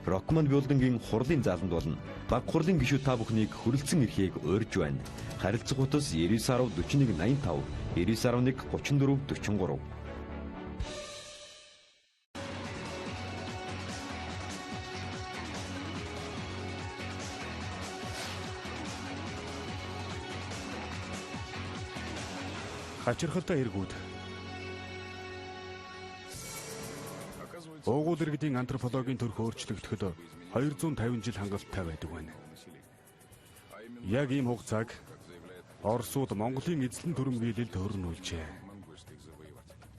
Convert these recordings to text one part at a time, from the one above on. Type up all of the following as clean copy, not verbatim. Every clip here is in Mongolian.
Rockman Building-ийн хурлын зааланд болно. Баг хурлын гишүүд та бүхнийг хүрэлцэн ирэхийг урьж байна. Харилцах утас 99 41 85 99 11 34 43. Хачирхалтай эргүүд. Уугуул иргэдийн антропологийн төрх өөрчлөгдөхөд 250 жил хангалттай байдаг байна. Яг ийм хугацааг Оросууд Монголын эзлэн төрөмгийлэлд хөрнүүлжээ.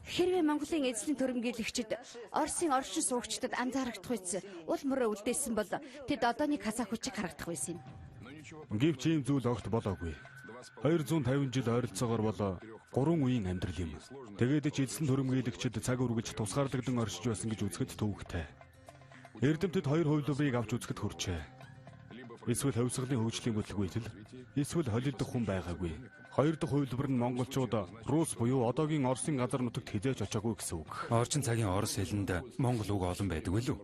Хэрвээ Монголын эзлэн төрөмгийлэгчид Оросын оршин суугчдад анзаарагдах үс уул мөрөө үлдээсэн бол тэд одооний казах хүчийг харагдах байсан юм. Гэвч ийм зүйл огт болоогүй. 250 жил ойролцоогоор бол 3 үеийн амьдрал юм. Тэгээд ч эзлэн төрөмгийлэгчид цаг үргэлж тусгаарлагдан оршиж байсан гэж үзэхэд төвөгтэй. Эрдэмтэд хоёр хувилбарыг авч үзэхэд хүрчээ. Эсвэл хувьсгалын хөгжлийн бүтлгүйтэл, эсвэл холилдох хүн байгаагүй. Хоёр дахь хувилбар нь монголчууд Рус буюу одоогийн Оросын газар нутагт хэзээ ч очоогүй гэсэн үг. Орчин цагийн орос хэлэнд монгол үг олон байдаг билүү?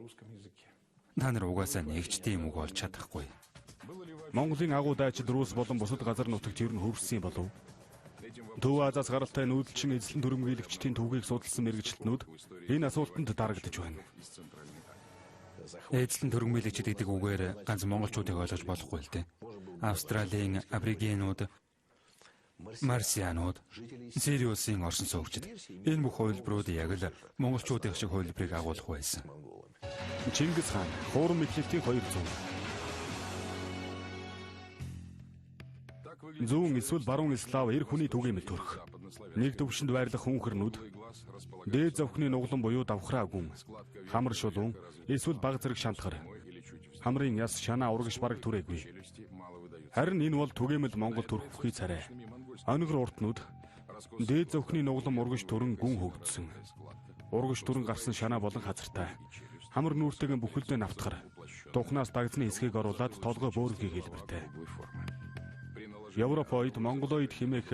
Та нар угаасаа нэг ч тийм үг олж чадахгүй. Монголын агуу дайчид Рус болон бусад газар нутагт ер нь хөрвсөн болов. Төв Азиас гаралтай нүүдэлчин эзлэн төрөмгийлэгчдийн түүхийг судалсан мэргэжилтнүүд энэ асуултанд дарагдаж байна. Эзлэн төрөмгийлэгчид гэдэг үгээр ганц монголчуудыг ойлгож болохгүй л дээ. Австралийн аборигенууд, марсианууд, Сириусын оршин суугчид энэ бүх хувилбарууд яг л монголчуудын шиг хувилбарыг агуулах байсан. Чингис хаан хуурам мэхлэлтийн 200. Зүүн эсвэл баруун слав эр хүний түгээмэл төрх. Нэг төвшөнд байрлах хүнхэрнүүд дээд зовхны нуглан буюу давхраа гүн, хамар шулуун эсвэл баг зэрэг шантахар. Хамрын яс шанаа урагш бараг түрээгүй. Харин энэ бол түгээмэл монгол төрх бүхий царай. Онигор уртнууд дээд зовхны нуглан урагш төрөн гүн хөгдсөн. Урагш төрөн гарсан шанаа болон хазартай. Хамар нүүртэйгэн бүхэлдээ навтахар. Тухнаас дагзны хэсгийг оруулаад толгой бөөрөнхий хэлбэртэй. Европоид, монголоид хэмээх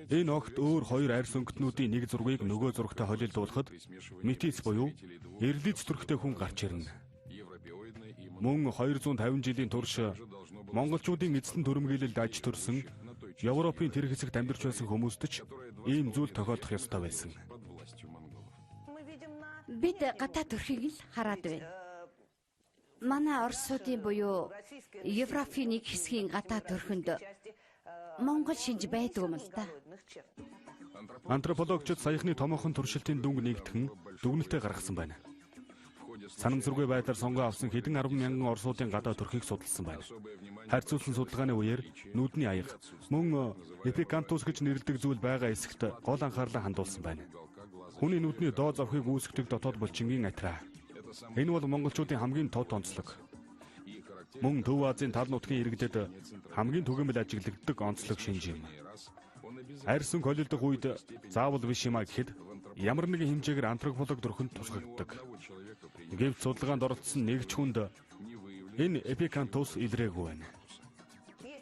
энэ огт өөр хоёр арьс өнгөтнүүдийн нэг зургийг нөгөө зурагтай холилдуулахад метис буюу эрлиц төрхтэй хүн гарч ирнэ. Мөн 250 жилийн турш монголчуудын эзлэн төрөмгийлэлд аж төрсөн Европын тэр хэсэгт амьдарч байсан хүмүүст ч ийм зүйл тохиолдох ёстой байсан. Бид гадаа төрхийг л хараад байна. Манай Оросуудын буюу Европын нэг хэсгийн гадаа төрхөнд монгол шинж байдаг юм л да. Антропологчид саяхны томоохон туршилтын дүнг нэгтгэн дүгнэлтээ гаргасан байна. Санамсаргүй байдлаар сонгон авсан хэдэн 10 мянган орсуудын гадаа төрхийг судалсан байна. Харьцуулсан судалгааны үеэр нүдний аяга мөн эпикантус гэж нэрлэдэг зүйл байгаа хэсэгт гол анхаарлаа хандуулсан байна. Хүний нүдний доод зовхийг үүсгэдэг дотоод булчингийн атраа. Энэ бол монголчуудын хамгийн тод онцлог. Мөн Төв Азийн тал нутгийн иргэдэд хамгийн түгээмэл ажиглагддаг онцлог шинж юм. Арьс өнгө холилдох үед заавал биш юм а гэхэд ямар нэгэн хэмжээгээр антрополог төрхөнд тусгагддаг. Гэвч судалгаанд оролцсон нэг ч хүнд энэ эпикантус илрээгүй байна.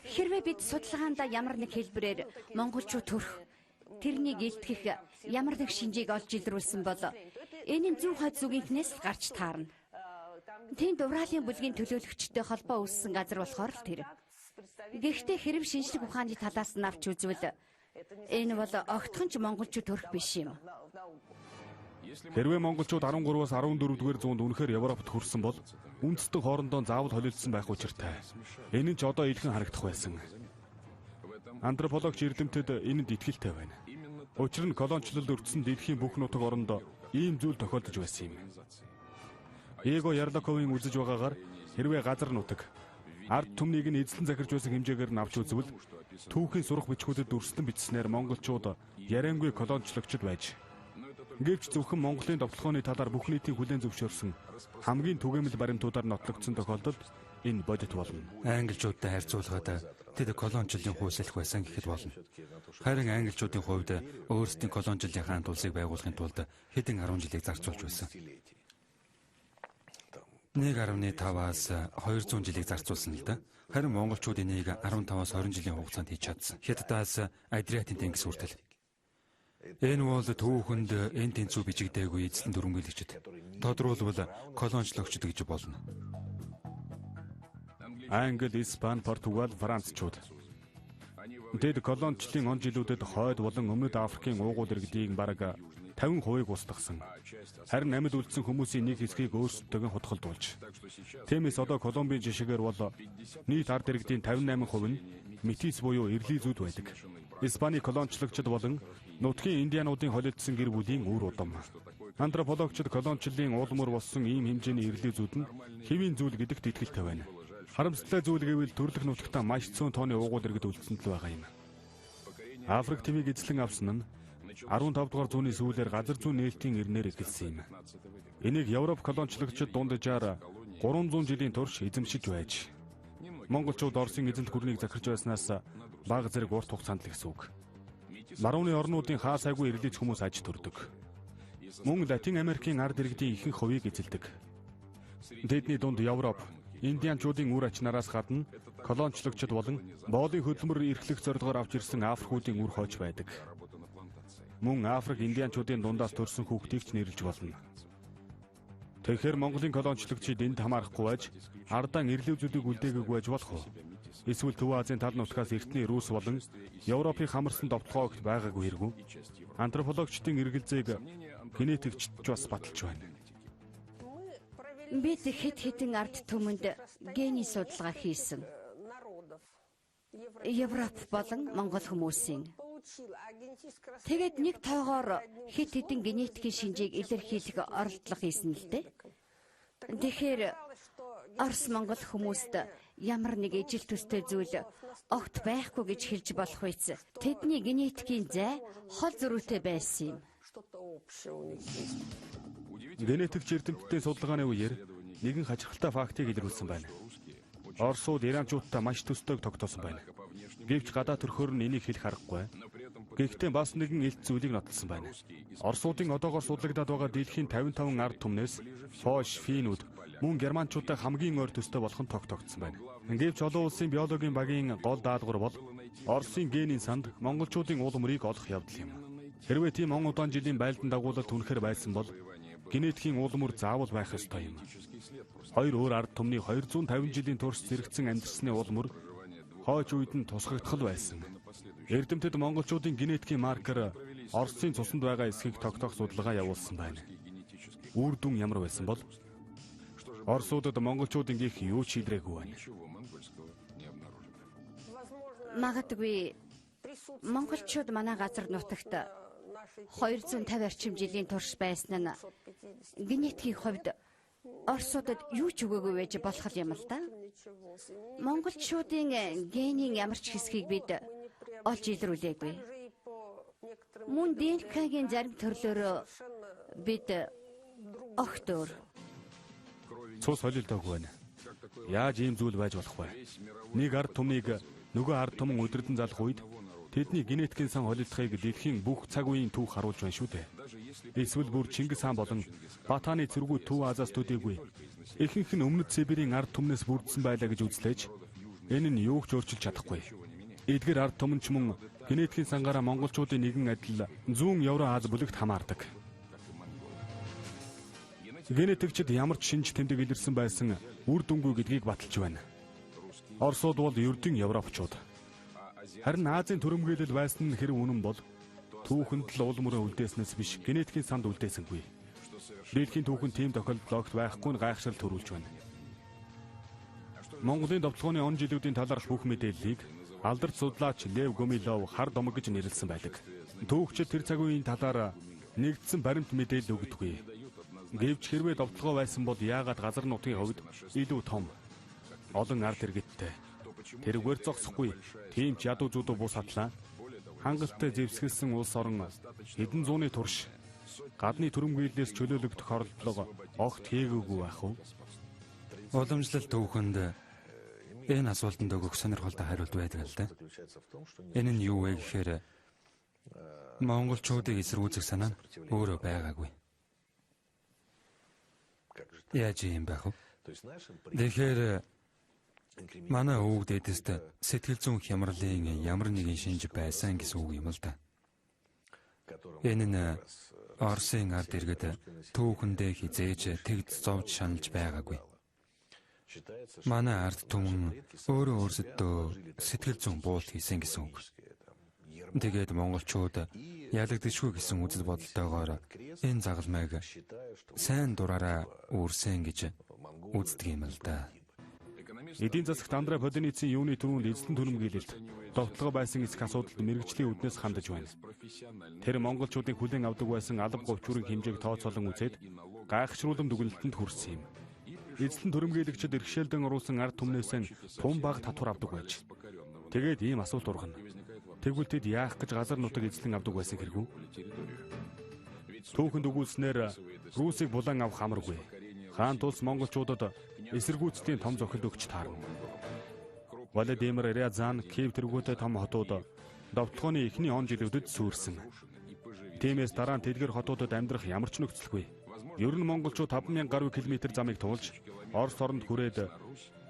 Хэрвээ бид судалгаанд ямар нэг хэлбэрээр монголчууд төрх тэрнийг илтгэх ямар нэг шинжийг олж илрүүлсэн бол энэ нь зүүн хойд зүгийнхнээс л гарч таарна. Тэнд Уралын бүлгийн төлөөлөгчтэй холбоо үүссэн газар болохоор л тэр. Гэхдээ хэрэв шинжлэх ухааны талаас нь авч үзвэл энэ бол огтхон ч монголчууд төрх биш юм. Хэрвээ монголчууд 13-аас 14-р зуунд үнэхээр Европт хүрсэн бол үндэстэн хоорондоо заавал холилдсон байх учиртай. Энэ нь ч одоо илхэн харагдах байсан. Антропологч эрдэмтэд энэнд итгэлтэй байна. Учир нь колоничлолд өртсөн дэлхийн бүх нутаг оронд ийм зүйл тохиолдож байсан юм. Эго Ярлаковын үзэж байгаагаар хэрвээ газар нутаг ард түмнийг нь эзлэн захирч байсан хэмжээгээр нь авч үзвэл түүхийн сурах бичгүүдэд дүрслэн бичснээр монголчууд яриангүй колоничлогчд байж. Гэвч зөвхөн Монголын довтлогооны талаар бүх нийтийн хүлээн зөвшөөрсөн хамгийн түгээмэл баримтуудаар нотлогдсон тохиолдолд энэ бодит болно. Англичуудтай харьцуулахад тэд колоничлолын хүйсэлэх байсан гэхэд болно. Харин англичуудын хувьд өөрсдийн колоничлолын хаант улсыг байгуулахын тулд хэдэн 10 жилийг зарцуулж байсан. 1.5-аас 200 жилийг зарцуулсан л да. Харин монголчууд энийг 15-аас 20 жилийн хугацаанд хийж чадсан. Хятадаас Адриатын тэнгис хүртэл. Энэ бол түүхэнд энэ тэнцүү бичигдээгүй эзлэн төрөмгийлэгчид. Тодруулбал колоничлогчид гэж болно. Англи, Испани, Португал, Францчууд. Тэд колоничлолын он жилүүдэд хойд болон өмнөд Африкийн уугуул иргэдийг бараг 50%-ийг устгасан. Харин амьд үлдсэн хүмүүсийн нэг хэсгийг өөрсдөө хутгалдуулж. Тиймээс одоо Колумбийн жишгээр бол нийт ард иргэдийн 58% нь метис буюу эрлийзүүд байдаг. Испани колоничлогчид болон нутгийн индиануудын холилдсон гэр бүлийн үр удам. Антропологчид колоничлолын уулмөр болсон ийм хэмжээний эрлийзүүд нь хэвийн зүйл гэдэгт итгэлтэй байна. Харамсалтай зүйл гэвэл төрлөх нутагтаа маш цөөн тооны уугуул иргэд үлдсэн л байгаа юм. Африк тивийг эзлэн авсан нь 15 дугаар зууны сүүлээр газар зүүн нээлтийн ирнээр эхэлсэн юм. Энийг Европ колоничлогчид дунджаар 300 жилийн турш эзэмшиж байж. Монголчууд Оросын эзэнт гүрнийг захирч байснаас бага зэрэг урт хугацаанд л гэсэн үг. Барууны орнуудын хаа сайгүй ирлийц хүмүүс аж төрдөг. Мөн Латин Америкийн ард иргэдийн ихэнх хувийг эзэлдэг. Тэдний дунд Европ, Индианчуудын үр ач нараас гадна колоничлогчид болон боолын хөдөлмөр эрхлэх зорилгоор авч ирсэн Африкуудын үр хойч байдаг. Мөн Африк индианчуудын дундаас төрсэн хүүхдийг ч нэрлэж болно. Тэгэхээр Монголын колоничлогчид энд хамаарахгүй байж ардаан эрлэв зүйлийг үлдээгээгүй байж болох уу? Эсвэл Төв Азийн тал нутгаас эртний Рус болон Европын хамарсан довтлогоо огт байгаагүй хэрэгүү? Антропологчдын эргэлзээг генетикчид ч бас баталж байна. Бид хэд хэдэн ард түмэнд гений судалгаа хийсэн. Европ болон Монгол хүмүүсийн. Тэгээд нэг тоогоор хэд хэдэн генетикийн шинжийг илэрхийлэх оролдлого хийсэн л дээ. Тэгэхээр Орос Монгол хүмүүст ямар нэг ижил төстэй зүйл огт байхгүй гэж хэлж болох биз. Тэдний генетикийн зай хол зөрүүтэй байсан юм. Генетикч эрдэмтдийн судалгааны үеэр нэгэн хачирхалтай фактыг илрүүлсэн байна. Оросууд иранчуудтай маш төстэйг тогтоосон байна. Гэвч гадаа төрхөөр нь энийг хэлэх аргагүй. Гэхдээ бас нэгэн элт зүйлийг нотолсон байна. Оросуудын одоогоор судлагдаад байгаа дэлхийн 55 ард түмнээс Фош, Финүүд мөн германчуудтай хамгийн ойр төстэй болох нь тогтоогдсон байна. Гэвч олон улсын биологийн багийн гол даалгавар бол Оросын генийн санд монголчуудын уул мөрийг олох явдал юм. Хэрвээ тийм он удаан жилийн байлдан дагуулалт үнэхээр байсан бол генетикийн уул мөр заавал байх ёстой юм. Хоёр өөр ард түмний 250 жилийн турш зэрэгцэн амьдарсны уул мөр хойч үед нь тусгагдах л байсан. Эрдэмтэд монголчуудын генетикийн маркер Оросын цуснд байгаа эсхийг тогтоох судалгаа явуулсан байна. Үр дүн ямар байсан бол Оросуудад монголчуудын гих юу ч илрээгүй байна. Магадгүй монголчууд манай газар нутагт 250 орчим жилийн турш байсан нь генетикийн хувьд Оросуудад юу ч өгөөгүй байж болох юм л да. Монголчуудын генийн ямар ч хэсгийг бид олж илрүүлээгүй. Мөн ДНК-гийн зарим төрлөөрөө бид огт өөр. Цус холилдоогүй байна. Яаж ийм зүйл байж болох вэ? Нэг ард түмнийг нөгөө ард түмэн удирдан залах үед тэдний генетикийн сан холилдохыг дэлхийн бүх цаг үеийн түүх харуулж байна шүү дээ. Эсвэл бүр Чингис хаан болон Бат хааны цэргүүд Төв Азиас төдийгүй ихэнх нь өмнөд Сибирийн ард түмнээс бүрдсэн байлаа гэж үзлээж энэ нь юу ч өөрчилж чадахгүй. Эдгээр ард түмэн ч мөн генетикийн сангаараа монголчуудын нэгэн адил зүүн Евро-Аз бүлэгт хамаардаг. Генетикчид ямар ч шинж тэмдэг илэрсэн байсан үр дүнгүй гэдгийг баталж байна. Оросууд бол ердийн европчууд. Харин Азийн төрөмгийлэл байсан нь хэрэг үнэн бол түүхэнд л уул мөрөө үлдээснээс биш генетикийн санд үлдээсэнгүй. Дэлхийн түүхэнд тийм тохиолдол огт байхгүй нь гайхшрал төрүүлж байна. Монголын довтлогооны он жилүүдийн талаарх бүх мэдээллийг алдарт судлаач Лев Гумилов хар домог гэж нэрлэсэн байдаг. Түүхчид тэр цаг үеийн талаар нэгдсэн баримт мэдээлэл өгдөггүй. Гэвч хэрвээ довтлогоо байсан бол яагаад газар нутгийн хувьд илүү том олон ард иргэдтэй тэрүүгээр зогсохгүй тийм ч ядуу зүүдүү бус хатлаа хангалттай зэвсгэлсэн улс орон хэдэн зууны турш гадны төрөмгийллээс чөлөөлөгдөх оролдлого огт хийгээгүй байх уу? Уламжлал түүхэнд энэ асуултанд өгөх сонирхолтой хариулт байдаг л да. Энэ нь юу вэ гэхээр монголчуудыг эсэргүүцэх санаа нь өөрөө байгаагүй. Яаж юм байх вэ? Тэгэхээр манай өвөг дээдэст сэтгэл зүйн хямралын ямар нэгэн шинж байсан гэсэн үг юм л да. Энэ нь Оросын ард иргэд түүхэндээ хизээж тэгж зовж шаналж байгаагүй. Манай ард түмэн өөрөө өөрсөддөө сэтгэл зүйн буулт хийсэн гэсэн үг. Тэгээд монголчууд ялагдчихгүй гэсэн үзэл бодолтойгоор энэ загалмайг сайн дураараа үүрсэн гэж үздэг юм л да. Эдийн засагт Андрей Поденицын юуны түрүүнд эзлэн түрэмгийлэлт довтлогоо байсан эсэх асуудалд мэргэжлийн үүднээс хандаж байна. Тэр монголчуудын хүлээн авдаг байсан алба говьчүүрийн хэмжээг тооцоолон үзээд гайхшруулан дүгнэлтэнд хүрсэн юм. Эзлэн түрэмгийлэгчид иргэшээлдэн оруулсан ард түмнээс тун бага татвар авдаг байж. Тэгээд ийм асуулт ургана. Тэгвэл тэд яах гэж газар нутаг эзлэн авдаг байсан хэргүү? Түүхэнд өгүүлснээр Русыг булан авах амаргүй. Хаан тулс монголчуудад эсэргүүцлийн том зохилд өгч таарна. Владимир Рязан, Киев тэргүүтэй том хотууд довтлогооны эхний он жилүүдэд сүрсэн. Тиймээс дараа нь тэдгэр хотуудад амьдрах ямар ч нөхцөлгүй. Ер нь монголчууд 5000 гаруй километр замыг туулж Орос оронд хүрээд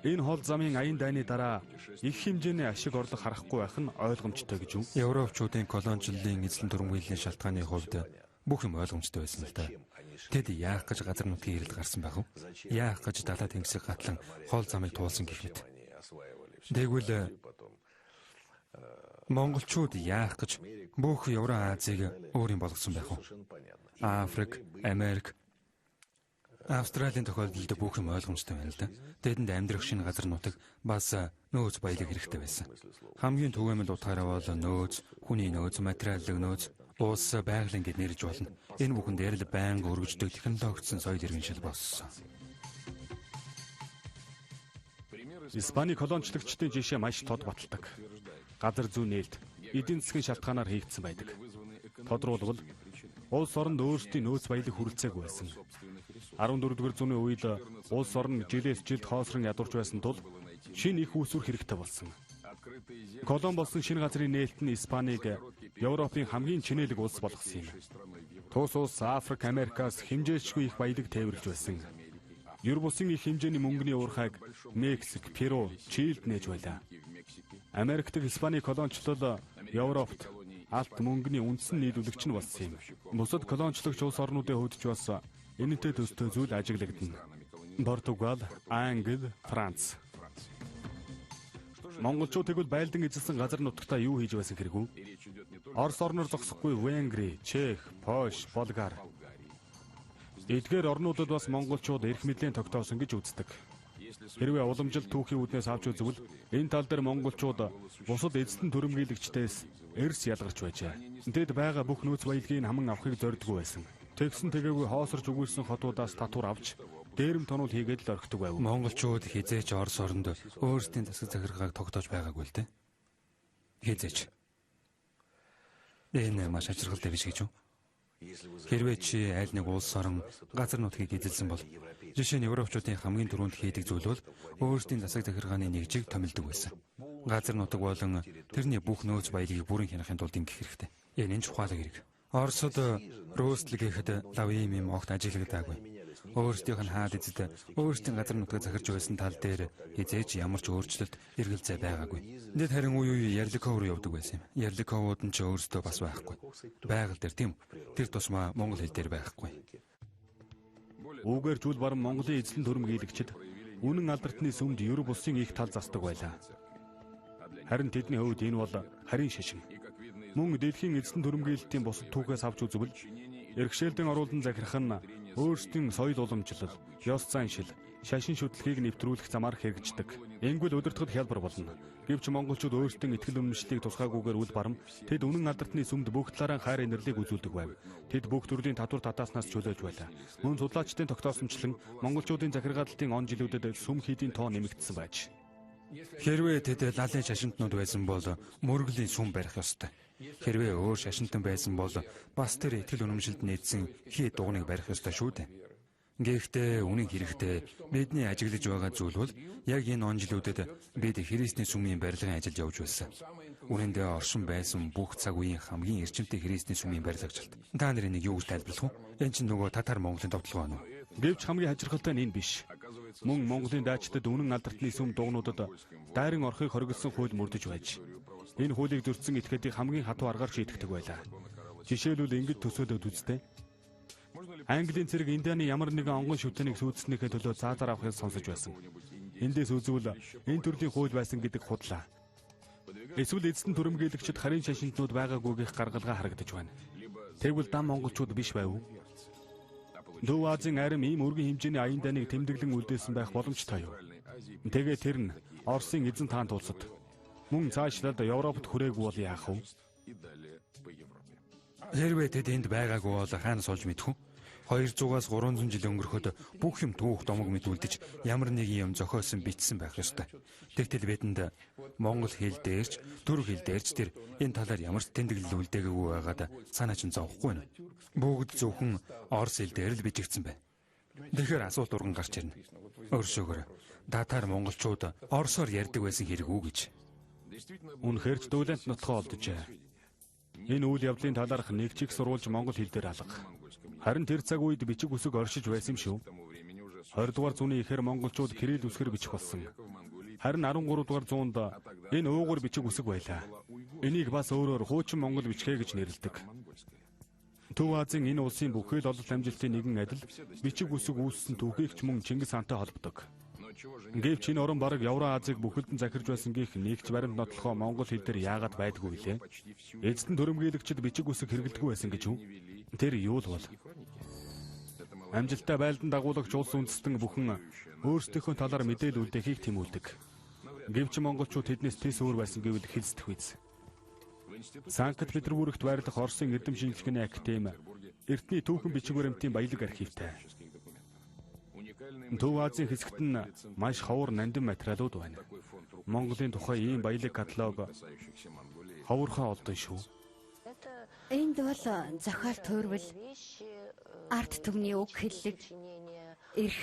энэ хол замын аян дайны дараа их хэмжээний ашиг орлого харахгүй байх нь ойлгомжтой гэж үү? Европчуудын колоничлолын эзлэн түрэмгийллийн шалтгааны хувьд бүх юм ойлгомжтой байсан л да. Тэд яах гэж газар нутгийн эрэлт гарсан байх вэ? Яах гэж далай тэнгисийг гатлан хол замыг туулсан гэх мэт. Тэгвэл монголчууд яах гэж бүх Евро Азийг өөрийн болгосон байх вэ? Африк, Америк, Австралийн тохиолдолд бүх юм ойлгомжтой байна л да. Тэдэнд амьдрах шинэ газар нутаг бас нөөц баялаг хэрэгтэй байсан. Хамгийн түгээмэл утгаараа бол нөөц, хүний нөөц, материалын нөөц, улс, байгалийн гэд нэрлэж болно. Энэ бүхэн дээр л байнга өргөждөг технологичсон соёл иргэншил боссон. Испани колоничлагчдын жишээ маш тод баталдаг. Газар зүйн нээлт, эдийн засгийн шалтгаанаар хийгдсэн байдаг. Тодруулбал улс оронд өөрсдийн нөөц баялаг хүрэлцээгүй байсан. 14-р зууны үед улс орон жилээс жилд хоосрон ядуурч байсан тул шинэ их үүсвэр хэрэгтэй болсон. Колон болсон шинэ газрын нээлт нь Испанийг Европын хамгийн чинээлэг улс болгосон юм. Тус улс Африк, Америкаас хэмжээчгүй их баялаг тээвэрлж байсан. Ер бусын их хэмжээний мөнгөний уурхайг Мексик, Перу, Чилид нээж байлаа. Америк дахь Испани колоничлол Европт алт мөнгөний үндсэн нийлүүлэгч нь болсон юм. Бусад колоничлогч улс орнуудын хувьд ч бас энэтэй төстэй зүйл ажиглагдана. Португал, Англи, Франц. Монголчууд тэгвэл байлдан эзэлсэн газар нутагтаа юу хийж байсан хэргүү? Орос орноор зогсохгүй Венгри, Чех, Польш, Болгар. Эдгээр орнуудад бас монголчууд эрх мэдлийн тогтоосон гэж үздэг. Хэрвээ уламжлалт түүхийн үүднээс авч үзвэл энэ тал дээр монголчууд бусад эзлэн түрэмгийлэгчдээс эрс ялгарч байжээ. Тэд байгаа бүх нөөц баялагийг хаман авахыг зордгүй байсан. Тэгсэн тэгээгүй хоосорч үгүйсэн хотуудаас татвар авч дээрэм тонол хийгээд л орхидог байв. Монголчууд хизээч Орос оронд өөрсдийн засаг захиргааг тогтоож байгаагүй л дээ. Хизээч. Энэ маш ажиргалтай биш гэж үү? Хэрвээ чи аль нэг улс орон газар нутгийг эзэлсэн бол жишээ нь европчуудын хамгийн түрүүнд хийдэг зүйл бол өөрсдийн засаг захиргааны нэгжийг томилдог байсан. Газар нутаг болон тэрний бүх нөөц баялагийг бүрэн хянахын тулд ингэх хэрэгтэй. Энэ нь чухал хэрэг. Оросод Русл гэхэд лав ийм юм огт ажиглагдаагүй. Өөрсдийнх нь хаал эзэд өөрсдийн газар нутгаа захирч байсан тал дээр хизээж ямар ч өөрчлөлт эргэлзээ байгаагүй. Тэд харин үе үе Ярликов руу явдаг байсан юм. Ярликовууд нь ч өөрсдөө бас байхгүй. Байгаль дээр тийм үү? Тэр тусмаа монгол хэл дээр байхгүй. Үүгээр зүйл баран Монголын эзлэн түрэмгийлэгчид үнэн алдартны сүмд ер бусын их тал застдаг байлаа. Харин тэдний хувьд энэ бол харин шашин. Мөн дэлхийн эзлэн түрэмгийлэлтийн бусад түүхээс авч үзвэл эрхшээлдэн оруулан захирах нь өөрсдийн соёл уламжлал, ёс заншил, шашин шүтлэгийг нэвтрүүлэх замаар хэрэгждэг. Ингүүл удирдахад хялбар болно. Гэвч монголчууд өөрсдийн итгэл үнэмшлийг тусгаагүйгээр үл барам тэд үнэн алдартны сүмд бүх талаараа хайр инэрлийг үзүүлдэг байв. Тэд бүх төрлийн татвар татааснаас чөлөөлж байлаа. Мөн судлаачдын тогтоосончлон монголчуудын захиргааллын он жилүүдэд сүм хийдийн тоо нэмэгдсэн байж. Хэрвээ тэд лалын шашинтнууд байсан бол мөргөлийн сүм барих ёстой. Хэрвээ өөр шашинтан байсан бол бас тэр итгэл үнэмшилд нийцсэн хий дугныг барих ёстой шүү дээ. Гэхдээ үнэн хэрэгтээ бидний ажиглаж байгаа зүйл бол яг энэ он жилүүдэд бид Христийн сүмийн барилгын ажилд явж байсан. Үнэн дээр оршин байсан бүх цаг үеийн хамгийн эрчимтэй Христийн сүмийн барилгачлалт. Та нар энийг юу гэж тайлбарлах вэ? Энэ чинь нөгөө татар Монголын довтлогоо нь. Гэвч хамгийн хажиргалтай нь энэ биш. Мөн Монголын дайчдад үнэн алдартны сүм дугнуудад дайран орохыг хориглосон хууль мөрдөж байж. Энэ хуулийг зөрчсөн этгээдийг хамгийн хатуу аргаар шийтгэдэг байлаа. Жишээлбэл ингэж төсөөлөд үзтээ. Английн цэрэг Индианы ямар нэгэн онгон шүтэнийг сүйтснийхээ төлөө цаазаар авахыг сонсож байсан. Эндээс үзвэл энэ төрлийн хууль байсан гэдэг худлаа. Эсвэл эцэст нь түрэмгийлэгчид харин шашинтнууд байгаагүйгийнх гаргалгаа харагдаж байна. Тэгвэл дам монголчууд биш байв уу? Төв Азийн арим ийм өргөн хэмжээний аян дайныг тэмдэглэн үлдээсэн байх боломжтой юу? Тэгээ тэр нь Оросын эзэн таант улсад мөн цаашлаад Европт хүрээгүй бол яах вэ? Хэрвээ тэд энд байгаагүй бол хаана суулж мэдэх вэ? 200-аас 300 жил өнгөрөхөд бүх юм түүх домог мэд үлдэж ямар нэгэн юм зохиосон бичсэн байх ёстой. Тэгтэл бидэнд монгол хэл дээрч түрк хэл дээрч тэр энэ талаар ямар ч тэмдэглэл үлдээгээгүй байгаад санаа чинь зовхгүй нь. Бүгд зөвхөн орос хэл дээр л бичигдсэн байна. Тэгэхээр асуулт урган гарч ирнэ. Өөршөөгөр татар монголчууд оросоор ярьдаг байсан хэрэг үү гэж. Үнэхээр ч дүүлэнт нотгоо олджээ. Энэ үйл явдлын талаарх нэг чиг сурвалж монгол хэл дээр алга. Харин тэр цаг үед бичиг үсэг оршиж байсан юм шүү. 20 дугаар зууны эхээр монголчууд кирилл үсгээр бичих болсон. Харин 13 дугаар зуунд энэ уугур бичиг үсэг байлаа. Энийг бас өөрөөр хуучин монгол бичгээ гэж нэрлэдэг. Төв Азийн энэ улсын бүхэл ололт амжилтын нэгэн адил бичиг үсэг үүссэн түүхийг ч мөн Чингис хаантай холбодог. Гэвч энэ орон бараг Евро-Азийг бүхэлдэн захирж байсан гэх нэг ч баримт нотлохоо монгол хэл дээр яагаад байдгүй билээ? Эцэст нь түрэмгийлэгчид бичиг үсэг хэрэглэдэггүй байсан гэж үү? Тэр юу л бол? Амжилттай байлдан дагуулагч улс үндэстэн бүхэн өөрсдийнхөө талаар мэдээлэл үлдээхийг тэмүүлдэг. Гэвч монголчууд тэднээс тэс өөр байсан гэвэл хэлцдэх биз. Санкт Петербургт байрлах Оросын эрдэм шинжилгээний академи эртний түүхэн бичиг баримтын баялаг архивтай. Төв Азийн хэсэгт нь маш ховор нандин материалууд байна. Монголын тухай ийм баялаг каталог ховорхон олдон шүү. Энд бол зохиол туйрвал, ард түмний үг хэллэг, эрх,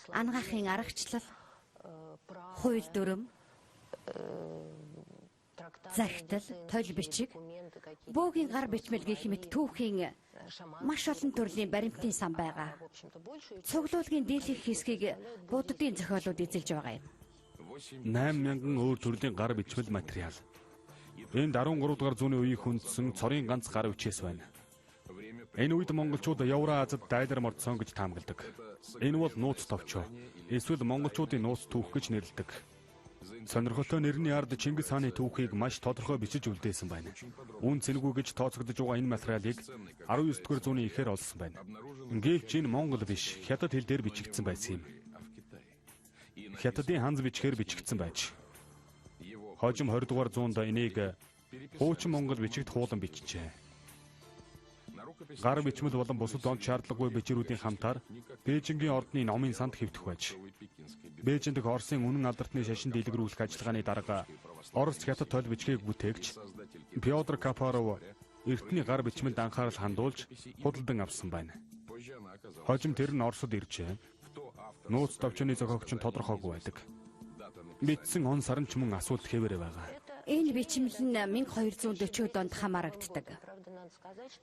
ангаахын аргачлал, хууль дүрэм, захидал, толь бичиг, бөөгийн гар бичмэл гэх мэт түүхийн маш олон төрлийн баримтын сан байгаа. Цуглуулгын дийлэнх хэсгийг буддын зохиолууд эзэлж байгаа юм. 8000 өөр төрлийн гар бичмэл материал. Энд 13 дугаар зууны үеийг хүндсэн цорын ганц гар бичээс байна. Энэ үед монголчууд Евро-Азад дайлар мордсон гэж таамагладаг. Энэ бол нууц товчоо. Эсвэл монголчуудын нууц түүх гэж нэрлэдэг. Сонирхолтой нэрний ард Чингис хааны түүхийг маш тодорхой бичиж үлдээсэн байна. Үн цэнгүй гэж тооцогдож байгаа энэ материалыг 19 дугаар зууны эхээр олсон байна. Гэвч энэ монгол биш, хятад хэл дээр бичигдсэн байсан юм. Хятадын ханз бичгээр бичигдсэн байж. Хожим 20 дугаар зуунд энийг хуучин монгол бичигт хуулан бичжээ. Гар бичмэл болон бусад онц шаардлагагүй бичвэрүүдийн хамтаар Бээжингийн ордны номын санд хэвтэх байж. Бээжин дэх Оросын үнэн алдартны шашин дэлгэрүүлэх ажиллагааны дарга Орос хятад толь бичгийг бүтээгч Пётр Капаров эртний гар бичмэлд анхаарал хандуулж худалдан авсан байна. Хожим тэр нь Оросод иржээ. Нууц товчооны зохиогч нь тодорхойгүй байдаг. Мэдсэн он сар нь ч мөн асуулт хэвээрээ байгаа. Энэ бичмэл нь 1240 онд хамаарагддаг.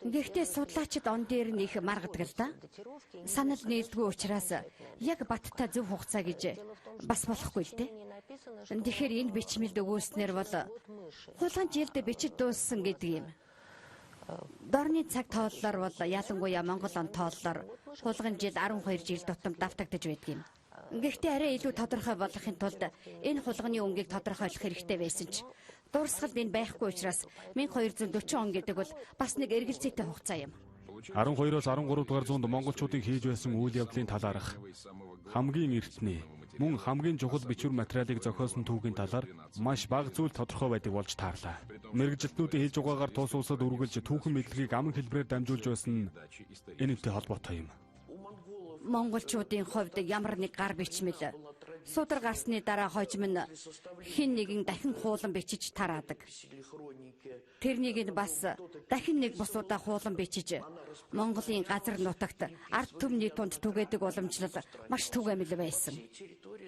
Гэхдээ судлаачид он дээр нь их маргадаг л да. Санал нийлдэггүй учраас яг баттай зөв хугацаа гэж бас болохгүй л дээ. Тэгэхээр энэ бичмэлд өгөөснөр бол хулгайн жилд бичиж дууссан гэдэг юм. Дорны цаг тооллоор бол ялангуяа Монгол он тооллоор хулгайн жил 12 жил тутам давтагдаж байдаг юм. Гэхдээ арай илүү тодорхой болгохын тулд энэ хулганы өнгийг тодорхойлох хэрэгтэй байсан ч дурсгалд энэ байхгүй учраас 1240 он гэдэг бол бас нэг эргэлзээтэй хугацаа юм. 12-оос 13 дугаар зуунд монголчуудын хийж байсан үйл явдлын талаарх хамгийн эртний мөн хамгийн чухал бичвэр материалыг зохиосон түүхийн талаар маш бага зүйл тодорхой байдаг болж таарлаа. Мэргэжилтнүүдийн хэлж байгаагаар тус улсад үргэлж түүхэн мэдлэгийг аман хэлбэрээр дамжуулж байсан нь энэтэй холбоотой юм. Монголчуудын хувьд ямар нэг гар бичмэл судар гарсны дараа хожим нь хэн нэгэн дахин хуулан бичиж тараадаг. Тэрнийг нь бас дахин нэг бус удаа хуулан бичиж Монголын газар нутагт ард түмний тунд түгээдэг уламжлал маш түгээмэл байсан.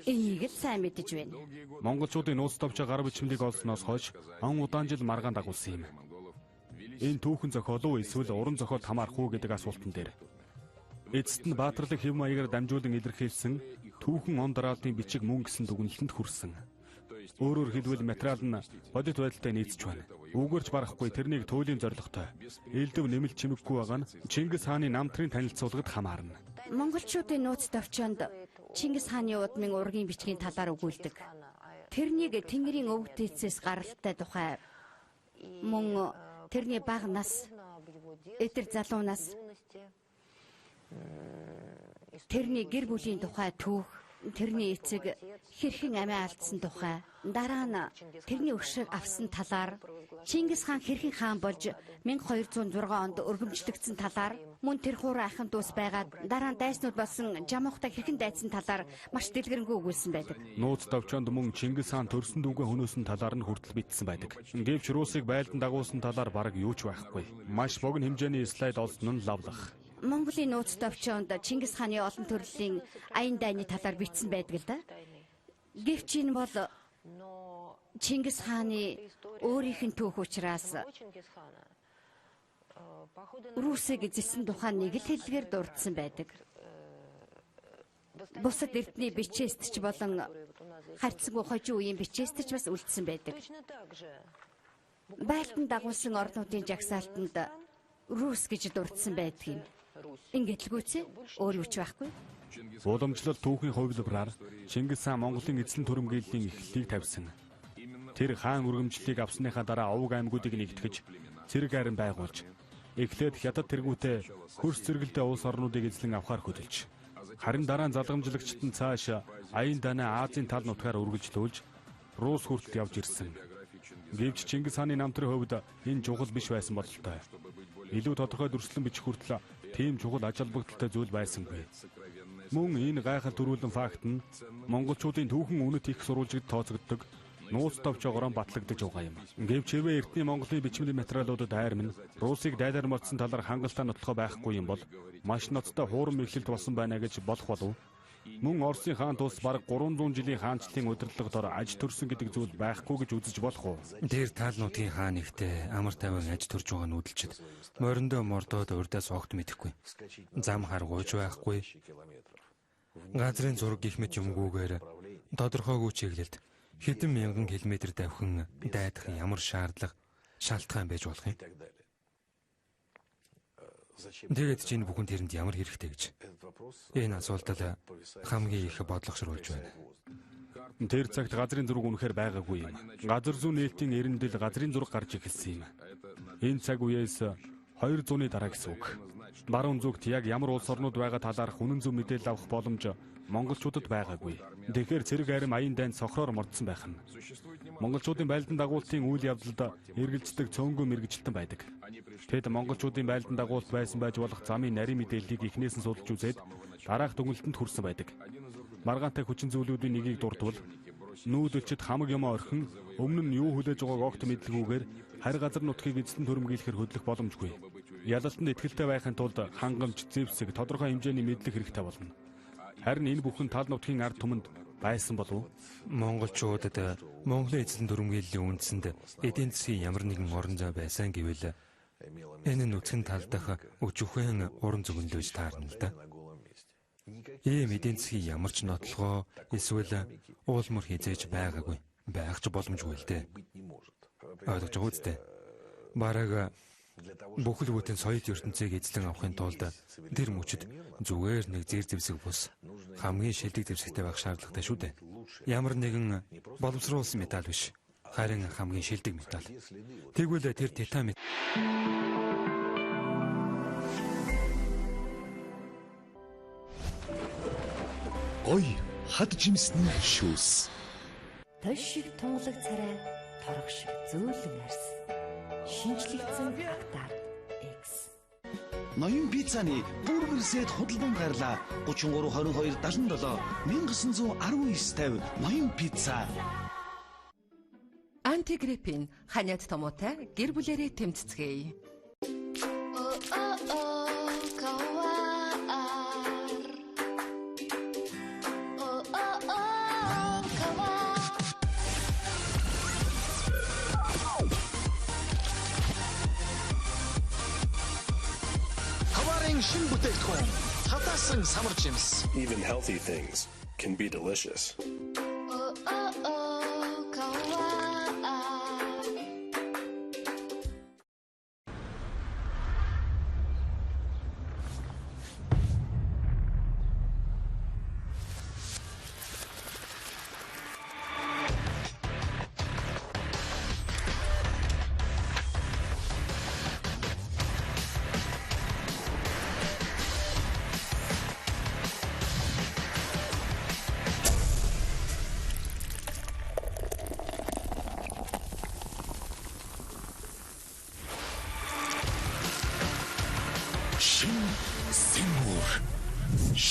Энийг л сайн мэдэж байна. Монголчуудын нууц товчоо гар бичмлийг олсноос хойш он удаан жил маргаан дагуулсан юм. Энэ түүхэн зохиол уу эсвэл уран зохиолд хамаарах уу гэдэг асуултан дээр эцэст нь баатарлаг хэв маягаар дамжуулан илэрхийлсэн түүхэн он дараалтын бичиг мөн гэсэн дүгнэлтэнд хүрсэн. Өөрөөр хэлбэл материал нь бодит байдалтай нийцж байна. Үүгээрч барахгүй тэрнийг туйлын зорилготой. Элдв нэмэлт чимэггүй байгаа нь Чингис хааны намтрын танилцуулгад хамаарна. Монголчуудын нууц товчоонд Чингис хааны удмын ургийн бичгийн талаар өгүүлдэг. Тэрнийг Тэнгэрийн өвөг дээдсээс гаралтай тухай мөн тэрний бага нас, эдэр залуу нас, тэрний гэр бүлийн тухай түүх, тэрний эцэг хэрхэн амиа алдсан тухай, дараа нь тэрний өшөөг авсан талаар, Чингис хаан хэрхэн хаан болж 1206 онд өргөмжлөгдсөн талаар, мөн тэр хуурай ахын дүүс байгаад дараа нь дайснууд болсон Жамуухтай хэрхэн дайцсан талаар маш дэлгэрэнгүй өгүүлсэн байдаг. Нууц товчоонд мөн Чингис хаан төрсөн дүүгээ хөнөөсөн талаар нь хүртэл бичсэн байдаг. Гэвч Русыг байлдан дагуулсан талаар бараг юу ч байхгүй. Маш богино хэмжээний слайд олсон нь лавлах. Монголын нууц товчоонд Чингис хааны олон төрлийн аян дайны талаар бичсэн байдаг л да. Гэвч энэ бол Чингис хааны өөрийнх нь түүх учраас Русыг эзэлсэн тухай нэг л хэллэгээр дурдсан байдаг. Бусад эрдний бичээст ч болон харьцангуй хожим үеийн бичээст ч бас үлдсэн байдаг. Байлдан дагуулсан орнуудын жагсаалтанд Рус гэж дурдсан байдаг юм. Ингээд л гүйцээ, өөр юу ч байхгүй. Уламжлал түүхийн хувилбараар Чингис хаан Монголын эзлэн төрөмгийллийн эхлэлийг тавьсан. Тэр хаан өргөмжлөлийг авсныхаа дараа овог аймагуудыг нэгтгэж цэрэг айран байгуулж эхлээд хятад тэргүүтээ хөрс зэрэгэлдээ улс орнуудыг эзлэн авахар хөдөлж харин дараа нь залгамжлагчид нь цааш аян данаа Азийн тал нутгаар үргэлжлүүлж Рус хүртэл явж ирсэн. Гэвч Чингис хааны намтрын хувьд энэ чухал биш байсан бололтой. Илүү тодорхой дүрслэн бичих хүртэл тийм чухал ач холбогдолтой зүйл байсангүй. Мөн энэ гайхал төрүүлэн факт нь монголчуудын түүхэн үнэт их сурвалжид тооцогддог нууц товчоогоор батлагдаж байгаа юм. Гэвч хэрвээ эртний Монголын бичмэлийн материалуудад айрам нь Русыг дайлаар мордсон талаар хангалттай нотлохоо байхгүй юм бол маш ноцтой хуурам эхлэлт болсон байна гэж болох болов. Мөн Оросын хаан тус бараг 300 жилийн хаанчлалын удирдлага дор аж төрсөн гэдэг зүйл байхгүй гэж үзэж болох уу? Тэр тал нутгийн хаан нэгтээ амар тайван аж төрж байгаа нүүдэлчд мориндоо мордоод урдаас огт мэдэхгүй. Зам харгуйж байхгүй. Газрын зураг гих мэт юмгүйгээр тодорхойгүй чиглэлд хэдэн мянган километр давхин дайдах ямар шаардлага шалтгаан байж болох юм? Тэгээд чи энэ бүхэн тэрэнд ямар хэрэгтэй гэж? Энэ асуудал хамгийн их бодлогошруулж байна. Тэр цагт газрын зураг үнэхээр байгаагүй юм. Газар зүүн нээлтийн эрэндэл газрын зураг гарч эхэлсэн юм. Энэ цаг үеэс 200-ны дараа гэсэн үг. Баруун зүгт яг ямар улс орнууд байгаа талаарх үнэн зөв мэдээлэл авах боломж монголчуудад байгаагүй. Тэгэхээр цэрэг арим аян дайнд сохроор мордсон байх нь. Монголчуудын байлдан дагуултын үйл явдалд эргэлздэг цөөнгүй мэргэжилтэн байдаг. Тэд монголчуудын байлдан дагуулт байсан байж болох замын нарийн мэдээллийг эхнээс нь судалж үзээд дараах дүгнэлтэнд хүрсэн байдаг. Маргаантай хүчин зүйлүүдийн нэгийг дурдвал нүүдэлчид хамаг юмаа орхин өмнө нь юу хүлээж байгааг огт мэдлгүйгээр харь газар нутгийг эзлэн төрөмгийлэхэр хөдлөх боломжгүй. Ялалтанд итгэлтэй байхын тулд хангамж, зэвсэг, тодорхой хэмжээний мэдлэг хэрэгтэй болно. Харин энэ бүхэн тал нутгийн ард түмэнд байсан болов уу? Монголчуудад Монголын эзлэн төрөмгийллийн үндсэнд эдийн засгийн ямар нэгэн орон зай байсан гэвэл энэ нүцгэн тал дахь өчүүхэн уран зөгнөлөж таарна л да. Ийм эдийн засгийн ямар ч нотлогоо эсвэл уулмөр хизээж байгаагүй. Байх ч боломжгүй л дээ. Ойлгож байгаа үстэй. Бараг бүхэл бүтэн соёл ертөнцийг эзлэн авахын тулд тэр мөчид зүгээр нэг зэр зэвсэг бус хамгийн шилдэг зэвсэгтэй байх шаардлагатай шүү дээ. Ямар нэгэн боломжруулсан металл биш. Харин хамгийн шилдэг металл. Тэгвэл тэр титан Гой хад жимсний шүүс. Тос шиг тунгалаг царай, торох шиг зөөлөн арс. Шинжлэгдсэн Актар X. Ноён пиццаны бургер сет худалдан гарлаа. 33 22 77 1919 50 Ноён пицца. Антигриппин ханиад томоотой гэр бүлэрээ тэмцэцгээе. Хаварын шин бүтээгдэхүүн хатаасан самар жимс. Even healthy things can be delicious.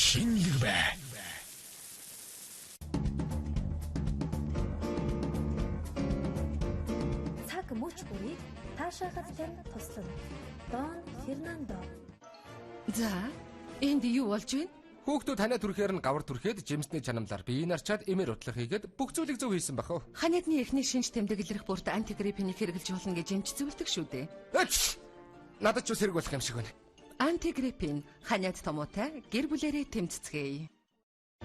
Шинэлэг бай. Цаг мөч бүрийг таашаахад тань туслана. Дон Фернандо. За, энд юу болж байна? Хүүхдүүд танай төрхээр нь гавар түрхэд жимсний чанамлаар биеийг арчаад эмээр утлах хийгээд бүх зүйлийг зөв хийсэн бах уу? Ханиадны эхний шинж тэмдэг илрэх бүрт антигриппинийг хэрэглэж болно гэж эмч зөвлөдөг шүү дээ. Надад ч ус хэрэг болох юм шиг байна. Антигриппин ханиад томуутай гэр бүлэрээ тэмцэцгээе.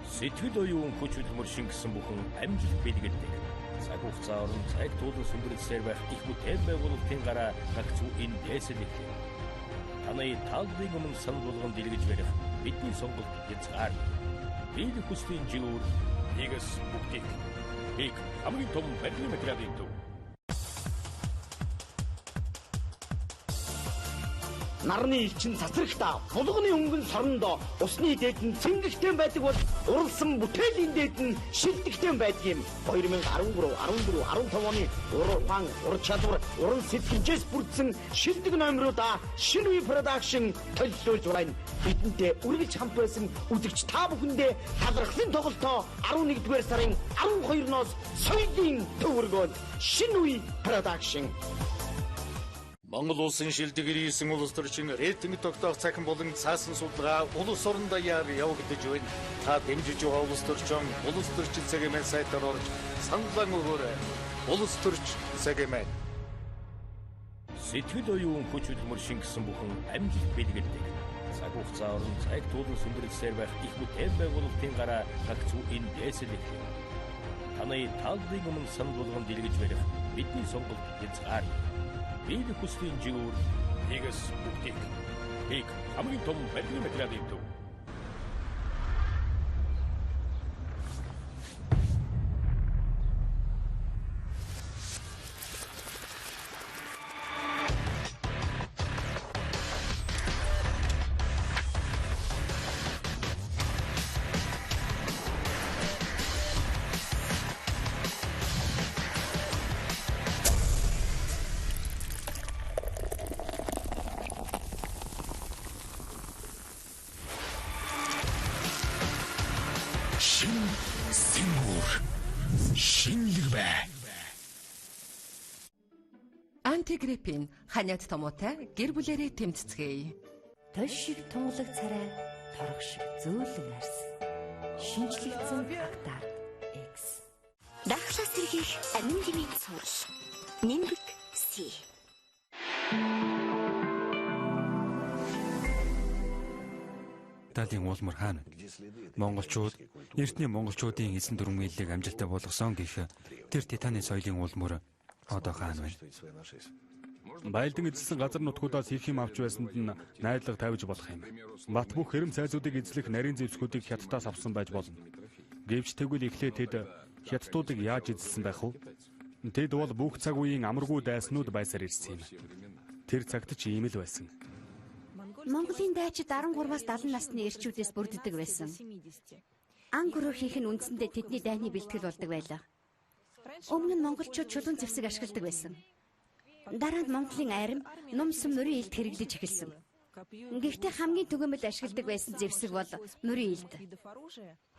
Сэтгэл оюун хүч хөдөлмөр шингэсэн бүхэн амжилт бэлгэлдэг. Цаг хугацаа орон зайг туулан сүндэрлсээр байх их бүтээн байгуулалтын гараа гагцүү эндээс л эхлэв. Таны тааллын өмнө санал болгон дэлгэж барих бидний сонголт хязгаар. Биелэх хүслийн жигүүр нэгээс бүгдийг. Биг хамгийн том барилгын материалын төв. Нарны элчин цацрагта, булганы өнгөн сорондоо, усны дээд нь цэнгэгтэй байдаг бол уралсан бүтээлийн дээд нь шилдэгтэй байдаг юм. 2013, 14, 15 оны ур ухаан, ур чадвар, уран сэтгэмжээс бүрдсэн шилдэг номеруудаа шинэ үе production төлөвлөж байна. Бидэнтэй үргэлж хамт байсан үзэгч та бүхэндээ талархлын тоглолтоо 11-р сарын 12-ноос соёлын төв өргөөнд шинэ үе production. Монгол улсын шилдэг 99 улс төрчин рейтинг тогтоох цахим болон цаасан судалгаа улс орон даяар явагдаж байна. Та дэмжиж байгаа улс төрчин улс төрчин цэгийн сайтаар орж саналаа өгөөрэй. Улс төрч цэгийн. Сэтгэл оюун хүч хөдөлмөр шингэсэн бүхэн амжилт бэлгэлдэг. Цаг хугацаа орон зайг туулан сүндэрлсээр байх их бүтээн байгуулалтын гараа гагцүү эндээс л эхлэв. Таны тааллын өмнө санал болгон дэлгэж барих бидний сонголт хязгаар. Биелэх хүслийн жигүүр нэгээс бүгдийг. Биг хамгийн том барилгын материалын төв. Шинэлэг бай. Антигриппин ханиад томуутай гэр бүлэрээ тэмцэцгээе. Тол шиг тунгалаг царай, торох шиг зөөлөн арьс. Шинжлэгдсэн Актард X. Дархлаа сэргийх амин дэмий цуврал. Нимбэг Си. Италийн уулмар хаана? Монголчууд эртний монголчуудын эзэн дүрмэлийг амжилттай болгосон гэх тэр Титаны соёлын уулмөр одоо хаана байна? Байлдан эзэлсэн газар нутгуудаас их юм авч байсанд нь найдлага тавьж болох юм. Бат бүх хэрэм цайзуудыг эзлэх нарийн зэвсгүүдийг хятадаас авсан байж болно. Гэвч тэгвэл эхлээд тэд хятадуудыг яаж эзэлсэн байх вэ? Тэд бол бүх цаг үеийн амаргүй дайснууд байсаар ирсэн юм. Тэр цагт ч ийм л байсан. Монголын дайчид 13-аас 70 насны эрчүүдээс бүрддэг байсан. Ан гөрөө хийх нь үндсэндээ тэдний дайны бэлтгэл болдог байлаа. Өмнө нь монголчууд чулуун зэвсэг ашигладаг байсан. Дараа нь Монголын арим, нум сүм мөрийн илт хэрэглэж эхэлсэн. Гэхдээ хамгийн түгээмэл ашигладаг байсан зэвсэг бол мөрийн илт.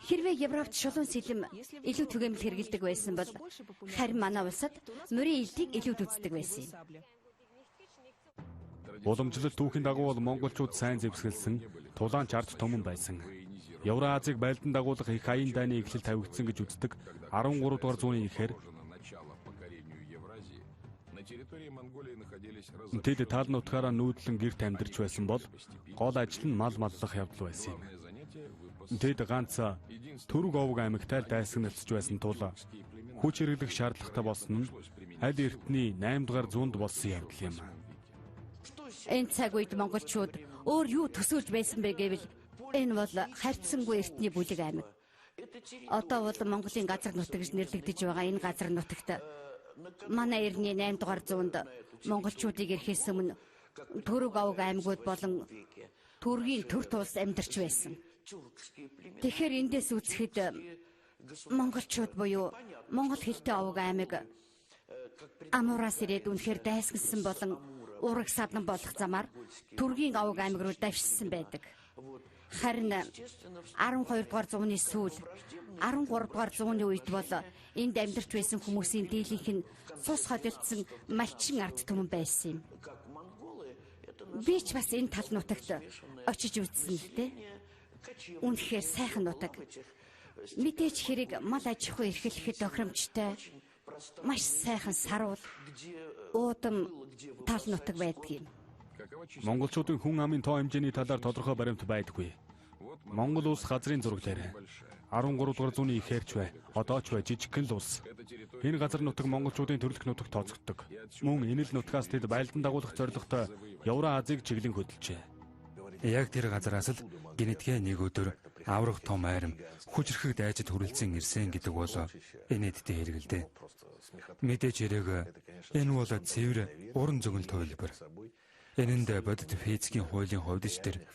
Хэрвээ Европт шулуун сэлэм илүү түгээмэл хэрэглэдэг байсан бол харин манай улсад мөрийн илтийг илүүд үздэг байсан юм. Уламжлалт түүхийн дагуу бол монголчууд сайн зэвсгэлсэн, тулаан чард томон байсан. Евроазийг байлдан дагуулах их аян дайны эхлэл тавигдсан гэж үздэг 13 дугаар зууны ихээр тэд тал нутгаараа нүүдлэн гэрт амьдарч байсан бол гол ажил нь мал маллах явдал байсан юм. Тэд ганц Түрэг овог аймагтай дайсагналцж байсан тул хүч хэрэглэх шаардлагатай болсон нь аль эртний 8 дугаар зуунд болсон явдал юм. Энэ цаг үед монголчууд өөр юу төсөөлж байсан бэ гэвэл энэ бол харьцангуй эртний бүлэг аймаг. Одоо бол Монголын газар нутаг гэж нэрлэгдэж байгаа энэ газар нутагт манай эртний 8 дугаар зуунд монголчуудыг ирэхээс өмнө Түрэг овог аймагуд болон Түргийн төрт улс амьдарч байсан. Тэгэхээр эндээс үзэхэд монголчууд буюу монгол хэлтэй овог аймаг Амураас ирээд үнэхээр дайсагнасан болон ураг садан болох замаар Түргийн овог аймаг руу давшилсан байдаг. Харин 12 дугаар зууны сүүл 13 дугаар зууны үед бол энд амьдарч байсан хүмүүсийн дийлэнх нь цус холилдсон малчин ард түмэн байсан юм. Би ч бас энэ тал нутагт очиж үзсэн л дээ. Үнэхээр сайхан нутаг. Мэдээж хэрэг мал аж ахуй эрхлэхэд тохиромжтой маш сайхан саруул уудам тал нутаг байдаг юм. Монголчуудын хүн амын тоо хэмжээний талаар тодорхой баримт байдаггүй. Монгол улс газрын зураг дээр 13 дугаар зууны ихээрч бай, одоо ч бай жижигхэн л улс. Энэ газар нутаг монголчуудын төрөлх нутагт тооцогддог. Мөн энэ л нутгаас тэд байлдан дагуулах зорилготой Евро Азийг чиглэн хөдөлжээ. Яг тэр газараас л гинэтгэ нэг өдөр аврах том айрам хүчрхэг дайчид хүрэлцэн ирсэн гэдэг бол инээдтэй хэрэг л дээ. Мэдээж хэрэг энэ бол цэвэр уран зөгнөлт хувилбар. Энэнд бодит физикийн хуулийн хувьд ч тэр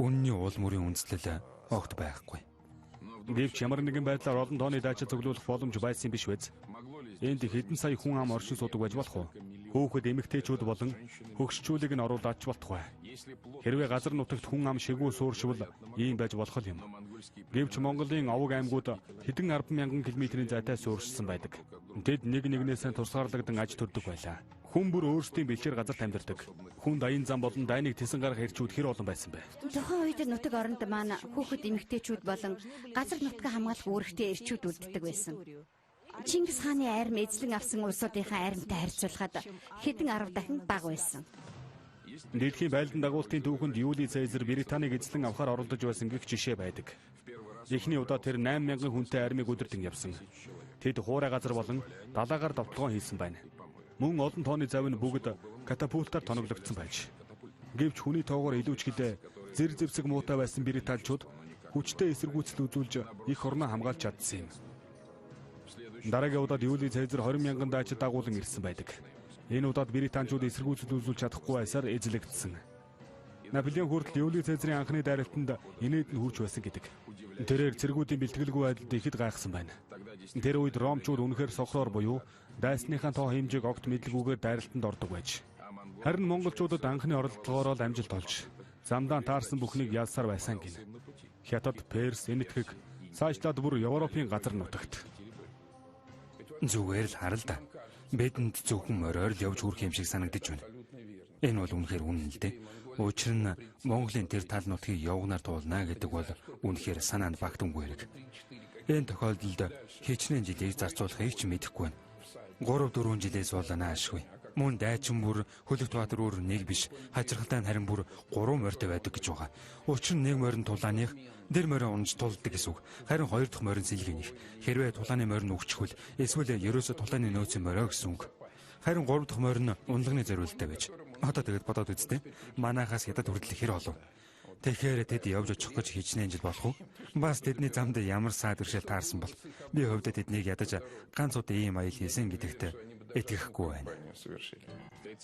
үнний уул мөрийн үндэслэл огт байхгүй. Гэвч ямар нэгэн байдлаар олон тооны дайчид цуглуулах боломж байсан юм биш биз? Энд хэдэн сая хүн ам оршин суудаг байж болох уу? Хүүхэд эмэгтэйчүүд болон хөгшчүүлийг нь оруулаад ч болтугай. Хэрвээ газар нутагт хүн ам шигүү сууршвал ийм байж болох юм. Гэвч Монголын овог аймагуд хэдэн 10,000 км-ийн зайтай сууршсан байдаг. Тэд нэг нэгнээсээ тусгаарлагдан аж төрдөг байлаа. Хүн бүр өөрсдийн бэлчээр газарт амьдардаг. Хүнд аян зам болон дайныг тэсэн гарах эрчүүд хэр олон байсан бэ? Тухайн үед нутаг оронд маань хүүхэд эмэгтэйчүүд болон газар нутгаа хамгаалах үүрэгтэй эрчүүд үлддэг байсан. Чингис хааны арми эзлэн авсан улсуудынхаа армитай харьцуулахад хэдэн 10 дахин бага байсан. Дэлхийн байлдан дагуултын түүхэнд Юли Цезар Британийг эзлэн авахар оролдож байсан гэх жишээ байдаг. Эхний удаа тэр 8000 хүнтэй армийг удирдан явсан. Тэд хуурай газар болон далаагаар довтлогоо хийсэн байна. Мөн олон тооны завь нь бүгд катапультаар тоноглогдсон байж. Гэвч хүний тоогоор илүүчгэлээ зэр зэвсэг муутай байсан британчууд хүчтэй эсэргүүцэл үзүүлж их орноо хамгаалж чадсан юм. Дараагийн удаад Юли Цезар 20,000 дайчид дагуулan ирсэн байдаг. Энэ удаад британчууд эсэргүүцэл үзүүлж чадахгүй байсаар эзлэгдсэн. Наполеон хүртэл Юли Цезарын анхны дайралтанд инээд нь хүрч байсан гэдэг. Тэрээр цэргүүдийн бэлтгэлгүй байдалд ихэд гайхсан байна. Тэр үед ромчууд үнэхээр сохроор буюу дайсныхаа тоо хэмжээг огт мэдлгүйгээр дайралтанд ордог байж. Харин монголчуудад анхны оролдлогоороо л амжилт олж замдаа таарсан бүхнийг ялсаар байсан гин. Хятад, Перс, Энэтхэг цаашлаад бүр Европын газар нутагт. Зүгээр л харал да. Бидэнд зөвхөн мориор л явж хүрэх юм шиг санагдаж байна. Энэ бол үнэхээр үнэн л дээ. Учир нь Монголын тэр тал нутгийг явганаар туулна гэдэг бол үнэхээр санаанд багтамгүй хэрэг. Энэ тохиолдолд хичнээн жилийг зарцуулахыг ч мэдэхгүй байна. 3-4 жилээс бол наашгүй. Мөн дайчин бүр Хөлөгт Баатар өөр нэг биш, хажиргалтай нь харин бүр 3 морьтой байдаг гэж байгаа. Учир нь нэг морин тулааных дэр морин унж тулдаг гэсэн үг. Харин хоёр дахь морин сэлгэнийх. Хэрвээ тулааны морин үгчихвэл эсвэл ерөөсө тулааны нөөцийн морио гэсэн үг. Харин 3 дахь морин унлагны зориулттай байж. Одоо тэгэд бодоод үзтээ. Манайхаас хятад хүртэл хэр олон. Тэгэхээр тэд явж очих гэж хичнээн жил болох уу? Бас тэдний замд ямар саад бэрхшээл таарсан бол би хувьдаа тэднийг ядаж ганц удаа ийм аял хийсэн гэдэгт итгэхгүй байна.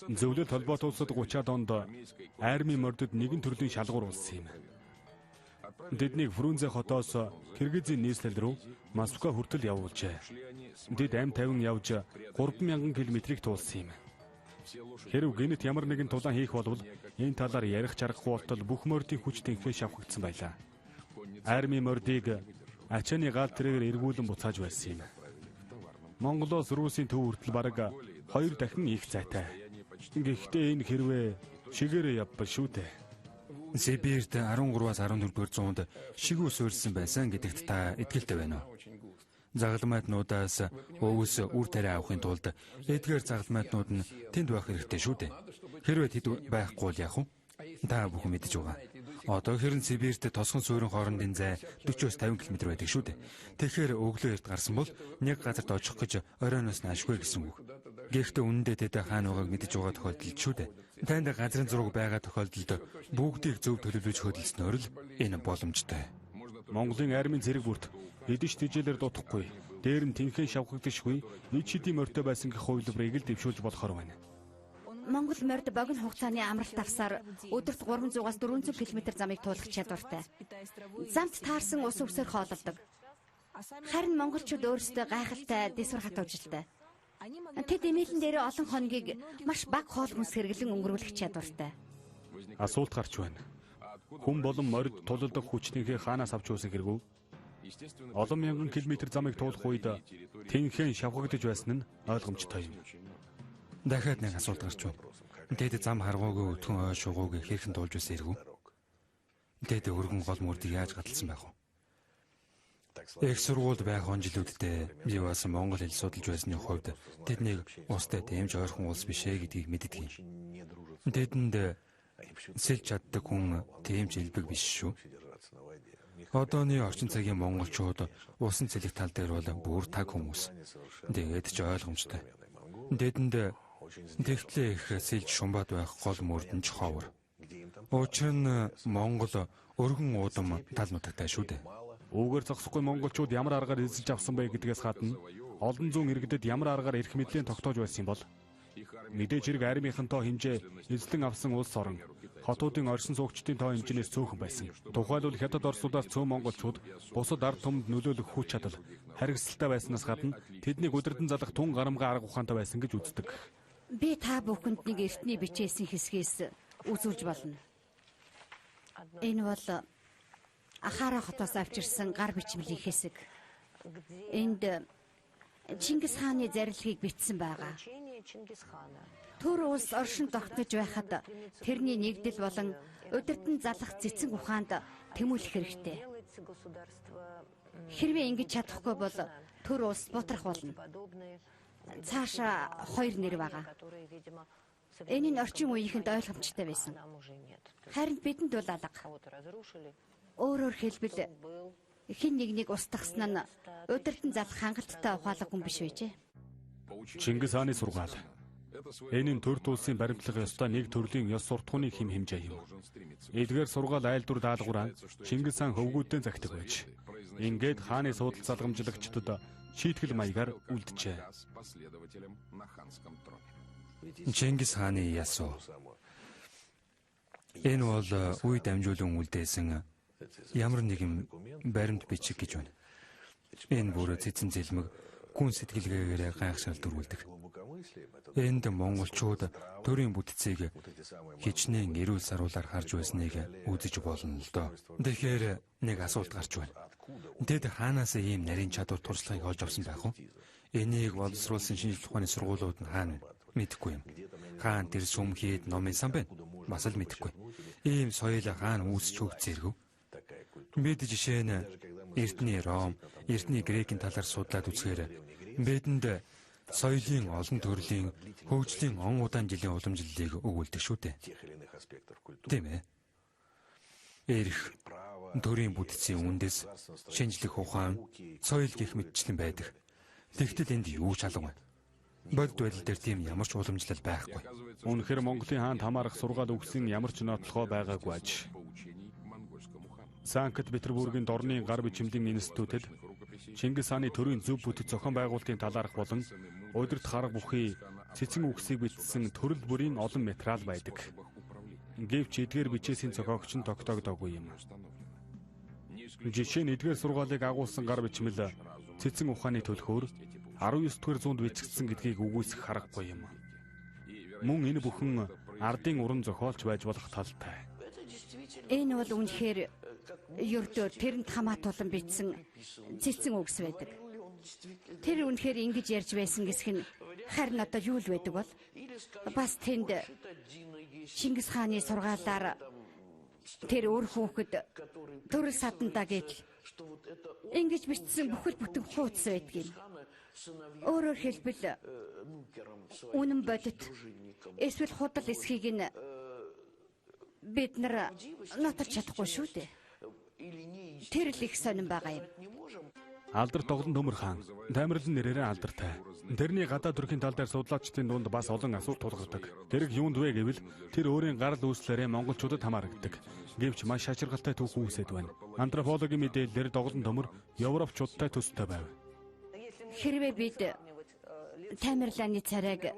Зөвлөлт холбоот улсад 30-аад онд армийн мордод нэгэн төрлийн шалгуур болсон юм. Тэднийг Фрунзе хотоос Киргизийн нийслэл рүү Москва хүртэл явуулжээ. Тэд ам тавин явж 3000 км-ийг туулсан юм. Хэрв гэнэт ямар нэгэн тулаан хийх болвол энэ талаар ярих чаргагүй болтол бүх мордын хүч тэнхээ шавхагдсан байлаа. Армийн мордыг ачааны гал тэрээр эргүүлэн буцааж байсан юм. Монголоос Русийн төв хүртэл бараг 2 дахин их зайтай. Гэхдээ энэ хэрвээ шигээрээ явбал шүү дээ. Сибирьт 13-аас 14 дугаар зуунд шигүү суурьсан байсан гэдэгт та итгэлтэй байна уу? Загалмайтнуудаас өвс үр тариа авахын тулд эдгээр загалмайтнууд нь тэнд байх хэрэгтэй шүү дээ. Хэрвээ тэд байхгүй бол яах вэ? Та бүхэн мэдэж байгаа. Одоо хэрэн Сибирьт тосгон суурин хоорондын зай 40-оос 50 км байдаг шүү дээ. Тэгэхээр өглөө эрт гарсан бол нэг газарт очих гэж оройноос наашгүй гэсэн үг. Гэхдээ үнэндээ тэд хаана байгааг мэдэж байгаа тохиолдол шүү дээ. Танд газрын зураг байгаа тохиолдолд бүгдийг зөв төлөвлөж хөдөлснөөр л энэ боломжтой. Монголын армийн цэрэг бүрт эдэж тэжээлэр дутахгүй, дээр нь тэнхэн шавхагдашгүй ид шидийн морьтой байсан гэх хувилбарыг л дэвшүүлж болохоор байна. Монгол морьд богино хугацааны амралт авсаар өдөрт 300-аас 400 км замыг туулах чадвартай. Замд таарсан ус өвсөөр хооллодог. Харин монголчууд өөрсдөө гайхалтай дэсвэр хатуужилтай. Тэд эмээлэн дээрээ олон хоногийг маш бага хоол хүнс хэрэглэн өнгөрүүлэх чадвартай. Асуулт гарч байна. Хүн болон морид тулалдах хүчнийхээ хаанаас авч байсан хэрэгв? Олон мянган километр замыг туулах үед тэнхэн шавхагдаж байсан нь ойлгомжтой юм. Дахиад нэг асуулт гарч байна. Тэд зам харгуугүй өтгөн ой шугууг хэрхэн туулж байсан эргүү? Тэд өргөн гол мөрдийг яаж гадалсан байх вэ? Их сургуульд байх он жилүүддээ би бас монгол хэл судалж байсны хувьд тэднийг устай дэмж ойрхон улс биш ээ гэдгийг мэддэг юм. Тэдэнд сэлж чаддаг хүн тийм ч элбэг биш шүү. Одооны орчин цагийн монголчууд усан цэлэх тал дээр бол бүр таг хүмүүс. Тэгээд ч ойлгомжтой. Тэдэнд тэгтлээ их сэлж шумбаад байх гол мөрд нь ч ховор. Учир нь Монгол өргөн уудам тал нутагтай шүү дээ. Үүгээр зогсохгүй монголчууд ямар аргаар эзэлж авсан бэ гэдгээс гадна олон зуун иргэдэд ямар аргаар эрх мэдлийн тогтоож байсан юм бол? Мэдээж хэрэг армийнхан тоо хэмжээ эзлэн авсан улс орон хотуудын оршин суугчдын тоо хэмжээнээс цөөхөн байсан. Тухайлбал Хятад Оросуудаас цөөн монголчууд бусад ард түмэнд нөлөөлөх хүч чадал харгисалтай байснаас гадна тэднийг удирдан залах тун гарамгаа арга ухаантай байсан гэж үздэг. Би та бүхэнд нэг эртний бичээсэн хэсгээс үзүүлж болно. Энэ бол Ахара хотоос авчирсан гар бичмэлийн хэсэг. Энд Чингис хааны зарилгыг бичсэн байгаа. Төр улс оршин тогтнож байхад тэрний нэгдэл болон удирдан залах цэцэн ухаанд тэмүүлэх хэрэгтэй. Хэрвээ ингэж чадахгүй бол төр улс бутрах болно. Цаашаа хоёр нэр байгаа. Энэ нь орчин үеийнхэнд ойлгомжтой байсан. Харин бидэнд бол алга. Өөрөөр хэлбэл хэн нэгнийг устгасан нь удирдан залах хангалттай ухаалаг хүн биш байжээ. Чингис хааны сургаал. Энэ нь төр улсын баримтлах ёстой нэг төрлийн ёс суртахууны хэм хэмжээ юм. Эдгээр сургаал айлдвар даалгавраа Чингис хаан хөвгүүддээ захидаг байж. Ингээд хааны суудал залгамжлагчдад шийтгэл маягаар үлджээ. Чингис хааны ясуу. Энэ бол үе дамжуулан үлдээсэн ямар нэгэн баримт бичиг гэж байна. Энэ бүр цэцэн зэлмэг гүн сэтгэлгээгээр гайхшрал төрүүлдэг. Энд монголчууд төрийн бүтцийг хичнээн эрүүл саруулаар харж байсныг үзэж болно л доо. Тэгэхээр нэг асуулт гарч байна. Тэд хаанаас ийм нарийн чадвар туршлагыг олж авсан байх вэ? Энийг боловсруулсан шинжлэх ухааны сургуулиуд нь хаана вэ? Мэдэхгүй юм. Хаан тэр сүм хийд номын сан байна. Бас л мэдэхгүй. Ийм соёл хаана үүсч хөгжсөргөв? Бид жишээ нь эртний Ром, эртний Грекийн талаар судлаад үзэхээр бидэнд соёлын олон төрлийн хөгжлийн он удаан жилийн уламжлалыг өгүүлдэг шүү дээ. Тийм ээ. Эрх, төрийн бүтцийн үндэс, шинжлэх ухаан, соёл гэх мэтчлэн байдаг. Тэгтэл энд юу ч алга байна. Бодит байдал дээр тийм ямар ч уламжлал байхгүй. Үнэхээр Монголын хаанд хамаарах сургаал өгсөн ямар ч нотлохоо байгаагүй аж. Санкт Петербургийн дорны гар бичмэлийн институтэд Чингис хааны төрийн зөв бүтэц зохион байгуулалтын талаарх болон удирдах арга бүхий цэцэн үгсийг бичсэн төрөл бүрийн олон материал байдаг. Гэвч эдгээр бичээсийн зохиогч нь тогтоогдоогүй юм. Жишээ нь эдгээр сургаалыг агуулсан гар бичмэл цэцэн ухааны төлхөөр 19-р зуунд бичигдсэн гэдгийг үгүйсгэх аргагүй юм. Мөн энэ бүхэн ардын уран зохиолч байж болох талтай. Энэ бол үнэхээр ердөө тэрэнд хамаатуулан бичсэн цэцэн үгс байдаг. Тэр үнэхээр ингэж ярьж байсан гэсэх нь харин одоо юу л байдаг бол бас тэнд Чингис хааны сургаалаар тэр өөр хүүхэд төрөл садандаа гэдэл ингэж бичсэн бүхэл бүтэн хуудас байдаг юм. Өөрөөр хэлбэл үнэн бодит эсвэл худал эсхийг нь бид нар нотолж чадахгүй шүү дээ. Тэр л их сонин байгаа юм. Алдар Тоглон Төмөр хаан Тамирлан нэрээрээ алдартай. Тэрний гадаад төрхийн тал дээр судлаачдын дунд бас олон асуулт тулгардаг. Тэрэг юунд вэ гэвэл тэр өөрийн гарал үүслээрээ монголчуудад хамаарагддаг. Гэвч маш шаширгалтай түүх үүсэт байна. Антропологийн мэдээллээр Тоглон Төмөр европчуудтай төстэй байв. Хэрвээ бид Тамирланы царайг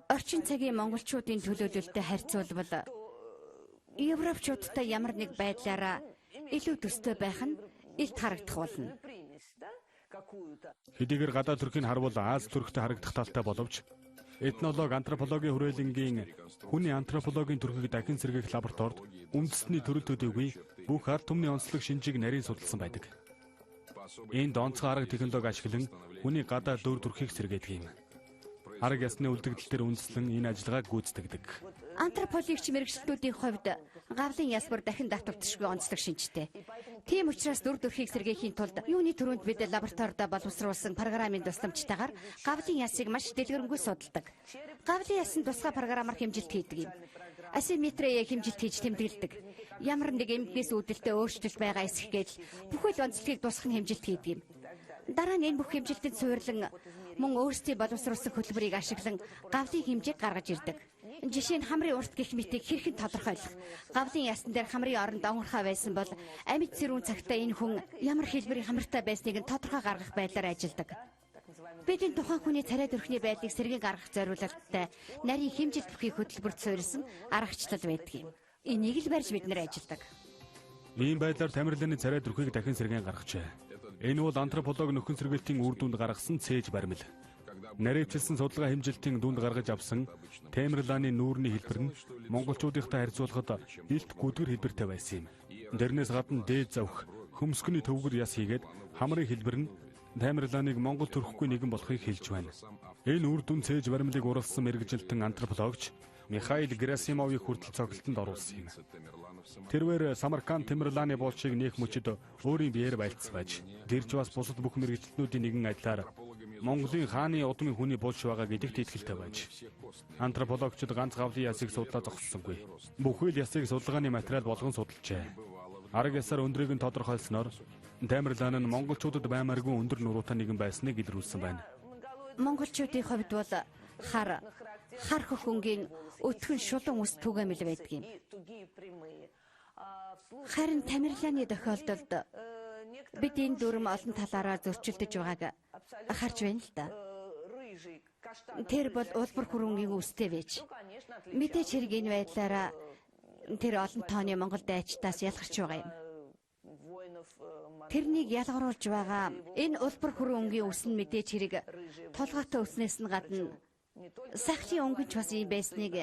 орчин цагийн монголчуудын төлөөлөлтөд харьцуулбал европчуудтай ямар нэг байдлаараа илүү төстэй байх нь илт харагдах болно. Хэдийгээр гадаад төрхийг харвал Аз төрхтэй харагдах талтай боловч Этнолог антропологийн хүрээлэнгийн хүний антропологийн төрхийг дахин сэргээх лабораторид үндэстний төрөл төдийгүй бүх ард түмний онцлог шинжийг нарийн судалсан байдаг. Энд онцгой арга технологи ашиглан хүний гадаа дүр төрхийг сэргээдэг юм. Арга ясны үлдэгдэл дээр үндэслэн энэ ажиллагааг гүйцэтгэдэг. Антропологч мэргэжилтнүүдийн хувьд гавлын яс бүр дахин давтагдшгүй онцлог шинжтэй. Тийм учраас дүр төрхийг сэргээхийн тулд юуны түрүүнд бид лабораторид боловсруулсан программын тусламжтайгаар гавлын ясыг маш дэлгэрэнгүй судалдаг. Гавлын ясын тусгай программаар хэмжилт хийдэг юм. Асимметрие хэмжилт хийж тэмдэглэдэг. Ямар нэг эмгээс үүдэлтэй өөрчлөлт байгаа эсэх гэж бүхэл онцлогийг тусгах нь хэмжилт хийдэг юм. Дараа нь энэ бүх хэмжилтэнд суйрлан мөн өөрсдийн боловсруулсан хөтөлбөрийг ашиглан гавлын хэмжээг гаргаж ирдэг. Жишээ нь хамрын урт гэх мэтийг хэрхэн тодорхойлох. Гавлын ясан дээр хамрын оронд онгорхой байсан бол амьд сэрүүн цагтаа энэ хүн ямар хэлбэрийн хамартай байсныг нь тодорхой гаргах байдлаар ажилладаг. Бид энэ тухайн хүний царай төрхний байдлыг сэргээн гаргах зориулалттай нарийн хэмжилт бүхий хөтөлбөрт суурилсан аргачлал байдаг юм. Энийг л барьж бид нар ажилладаг. Ийм байдлаар Тамерланы царай төрхийг дахин сэргээн гаргажээ. Энэ бол антрополог нөхөн сэргэлтийн үр дүнд гаргасан цээж баримл. Наривчилсан судалгаа хэмжилтийн дүнд гаргаж авсан Тамерланы нүүрний хэлбэр нь монголчуудынхтай харьцуулахад илт гүдгэр хэлбэртэй байсан юм. Тэрнээс гадна дээд завх, хөмсгөний төвгөр яс хийгээд хамрын хэлбэр нь Тамерланыг монгол төрөхгүй нэгэн болохыг хэлж байна. Энэ үр дүн цээж баримлыг уралсан мэргэжилтэн антропологч Михаил Герасимовыг хүртэл цогцолтонд оруулсан юм. Тэрвэр Самарканд Тамерланы булчийг нээх мөчид өөрийн биеэр байлцсан байж, тэр ч бас бусад бүх мэргэжилтнүүдийн нэгэн адилаар Монголын хааны удмын хүний булш байгаа гэдэгт итгэлтэй байж. Антропологчид ганц гавлын ясыг судлаа зогссонгүй. Бүхэл ясыг судалгааны материал болгон судалжээ. Арга ясаар өндрийг нь тодорхойлсноор Тамерлан нь монголчуудад баймааргүй өндөр нуруутай нэгэн байсныг илрүүлсэн байна. Монголчуудын хувьд бол хар хар хөх өнгийн өтгөн шулуун үс түгээмэл байдаг юм. Харин Тамерланы тохиолдолд бид энэ дүрм олон талаараа зөрчилдөж байгааг харж байна л да. Тэр бол улбар хөрөнгийн үстэй байж. Мэдээж хэрэг энэ байдлаараа тэр олон тооны монгол дайчдаас ялгарч байгаа юм. Тэрнийг ялгаруулж байгаа энэ улбар хөрөнгийн үс нь мэдээж хэрэг толгойтой үснээс нь гадна сахлын өнгөн ч бас ийм байсныг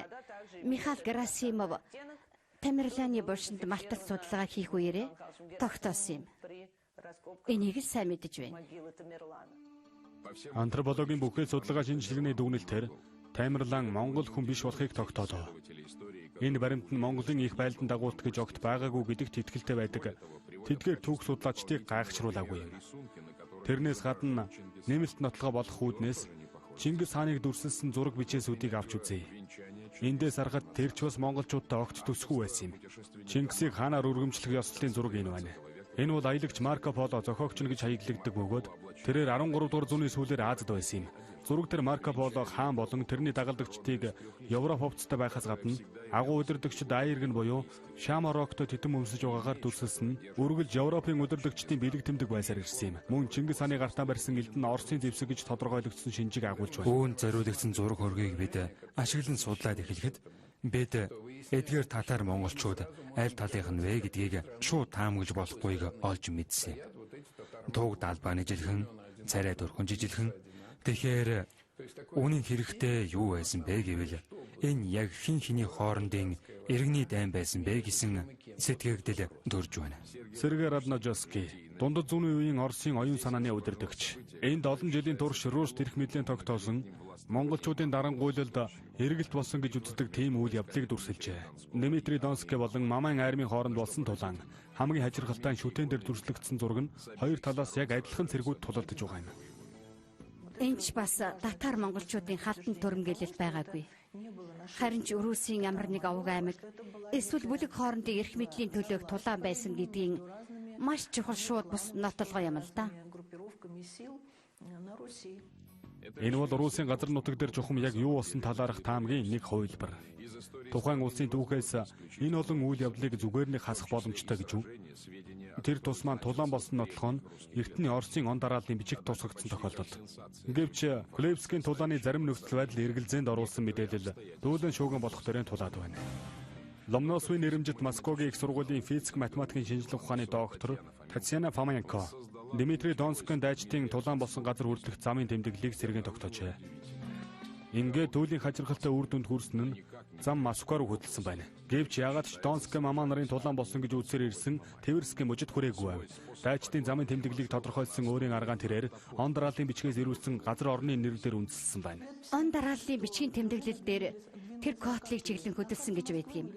Михаил Герасимов Тамерланы булшинд малтал судалгаа хийх үеэрээ тогтоосон юм. Энийг л сайн мэдэж байна. Антропологийн бүхэл судалгаа шинжилгээний дүгнэлтээр Тамерлан монгол хүн биш болохыг тогтоолоо. Энэ баримт нь Монголын их байлдан дагуулт гэж огт байгаагүй гэдэгт итгэлтэй байдаг. Тэдгээр түүх судлаачдыг гайхшруулаагүй юм. Тэрнээс гадна нэмэлт нотлогоо болох үүднээс Чингис хааныг дүрсэлсэн зураг бичээсүүдийг авч үзье. Эндээс харахад тэр ч бас монголчуудтай огт төсгүй байсан юм. Чингисийг хаанаар өргөмжлөх ёслолын зураг энэ байна. Энэ бол аялагч Марко Поло зохиогч нь гэж хаяглагддаг бөгөөд тэрээр 13 дугаар зууны сүүлээр Азад байсан юм. Зураг дээр Марко Поло хаан болон тэрний дагалдагчдыг Европ хувцастай байхаас гадна агуу удирдагчид Аиргэн буюу Шамароктой титэм өмсөж байгаагаар дүрсэлсэн нь үргэлж Европын удирдагчдын бэлэг тэмдэг байсаар ирсэн юм. Мөн Чингис хааны гартаа барьсан элдэн Оросын зэвсэг гэж тодорхойлогдсон шинжийг агуулж байна. Үүнд зориулагдсан зураг хөргийг бид ашиглан судлаад эхлэхэд бид эдгээр татар монголчууд аль талынх нь вэ гэдгийг шууд таамаглаж болохгүйг олж мэдсэн. Туг далбааны жилхэн, царай төрхөн жижилхэн. Тэгэхээр үүний хэрэгтэй юу байсан бэ гэвэл энэ яг хин хиний хоорондын иргэний дайн байсан бэ гэсэн сэтгэгдэл төрж байна. Сергей Радножовский дундад зүүнний үеийн Оросын оюун санааны удирдагч. Энд олон жилийн турш Рус тэрх мэдлийн тогтоосон монголчуудын дарангуйлалд эргэлт болсон гэж үздэг тийм үйл явдлыг дүрсэлжээ. Дмитрий Донский болон Мамайн армийн хооронд болсон тулаан хамгийн хажиргалтай шүтэн дээр дүрслэгдсэн зураг нь хоёр талаас яг адилхан цэргүүд тулалдаж байгаа юм. Энд ч бас татар монголчуудын халтан төрөмгийлэл байгаагүй. Харин ч Русийн ямар нэг овог аймаг эсвэл бүлэг хоорондын эрх мэдлийн төлөөх тулаан байсан гэдгийн маш чухал шууд бус нотолгоо юм л да. Энэ бол Русын газар нутаг дээр чухам яг юу болсон талаарх таамгийн нэг хувилбар. Тухайн улсын түүхээс энэ олон үйл явдлыг зүгээр нэг хасах боломжтой гэж үү? Тэр тусмаа тулаан болсон нотлохоо нь эртний Оросын он дарааллын бичигт тусгагдсан тохиолдол. Гэвч Клевскийн тулааны зарим нөхцөл байдал эргэлзээнд оруулсан мэдээлэл дүүлэн шууган болох дөрэн тулаад байна. Ломносвын нэрэмжит Москвагийн их сургуулийн физик математикийн шинжлэх ухааны доктор Татьяна Фоменко Дмитрий Донскийн дайчдын тулаан болсон газар хүртэлх замын тэмдэглэлийг сэргээн тогтоожээ. Ингээд туйлын хажиргалтай үр дүнд хүрсэн нь зам Москва руу хөдөлсөн байна. Гэвч яагаад ч Донской мамаа нарын тулаан болсон гэж үзсээр ирсэн Тверскийн мужид хүрээгүй байв. Дайчдын замын тэмдэглэлийг тодорхойлсон өөрийн аргаан тэрээр он дарааллын бичгээс ирүүлсэн газар орны нэр дээр үндэслэсэн байна. Он дарааллын бичгийн тэмдэглэл дээр тэр Котлыг чиглэн хөдөлсөн гэж байдаг юм.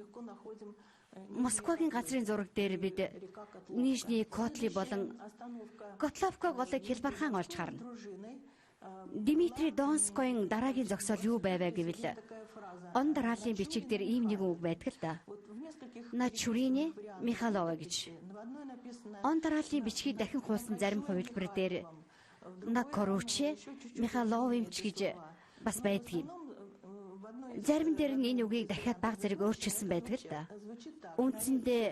Москвагийн газрын зураг дээр бид Нижний Котли болон Котловка голыг хялбархан олж харна. Дмитрий Донскойн дараагийн зогсоол юу байваа гэвэл он дарааллын бичиг дээр ийм нэгэн үг байдаг л да. На Чурине Михайлова гэж. Он дарааллын бичгийг дахин хуулсан зарим хувилбар дээр на Коруче Михайловимч гэж бас байдаг юм. Зарим дээр нь энэ үгийг дахиад баг зэрэг өөрчилсөн байдаг л да. Үндсэндээ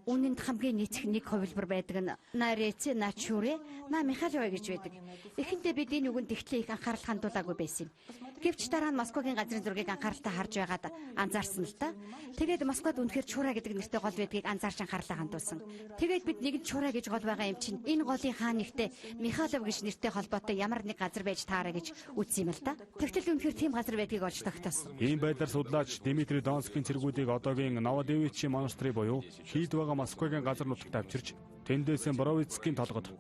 үнэнд хамгийн нийцэх нэг хувилбар байдаг нь на Реци, на Чүрэ, на Михайлова гэж байдаг. Эхэндээ бид энэ үгэнд тэгтлээ их анхаарал хандуулаагүй байсан юм. Гэвч дараа нь Москвагийн газрын зургийг анхааралтай харж байгаад анзаарсан л та. Тэгээд Москвад үнэхээр Чура гэдэг нэртэй гол байдгийг анзаарч анхаарлаа хандуулсан. Тэгээд бид нэгэн Чура гэж гол байгаа юм чинь энэ голын хаан нэгтээ Михайлов гэж нэртэй холбоотой ямар нэг газар байж таараа гэж үзсэн юм л та. Тэгтэл үнэхээр тийм газар байдгийг олж тогтоосон. Ийм байдлаар судлаач Дмитрий Донскийн цэргүүдийг одоогийн Новодевичи монастырь буюу хийд байгаа Москвагийн газар нутагт авчирч тэндээсээ Боровицкийн толгод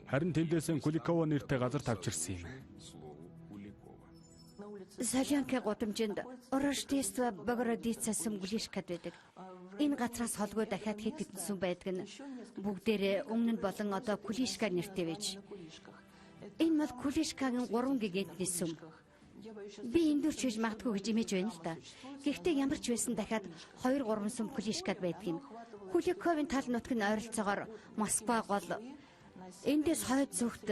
харин тэндээсээ Куликово нэртэй газар тавьчирсан юм. Солянка гудамжинд Рождество Богородица сүм Гулишкад байдаг. Энэ газраас холгүй дахиад хэд хэдэн сүм байдаг нь бүгдээрээ өмнө нь болон одоо Кулишка нэртэй байж. Энэ бол Кулишкагийн 3 гигантны сүм. Би эндүрч хийж магадгүй гэж имэж байна л да. Гэхдээ ямар ч байсан дахиад 2 3 сүм Кулишкад байдаг юм. Куликовын тал нутг нь ойролцоогоор Москва гол эндээс хойд зүгт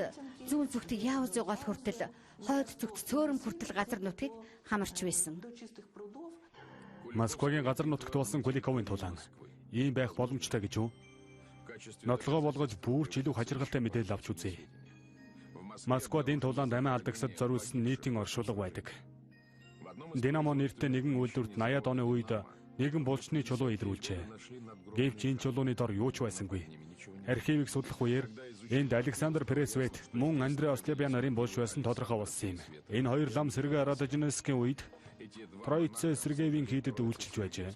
зүүн зүгт Яузы гол хүртэл хойд зүгт Цөөрөм хүртэл газар нутгийг хамарч байсан. Москвагийн газар нутагт болсон Куликовын тулаан ийм байх боломжтой гэж үү? Нотлогоо болгож бүрч илүү хажиргалтай мэдээлэл авч үзье. Москвад энэ тулаанд амиа алдагсад зориулсан нийтийн оршуулга байдаг. Динамо нэртэй нэгэн үйлдвэрт 80-ад оны үед нэгэн булчны чулуу илрүүлжээ. Гэвч энэ чулууны дор юу ч байсангүй. Архивыг судлах үеэр энд Александр Пересвет мөн Андрей Ослебян нарын булш байсан тодорхой болсон юм. Энэ хоёр лам Сергей Радонежскийн үед Троице Сергеевийн хийдэд үйлчилж байжээ.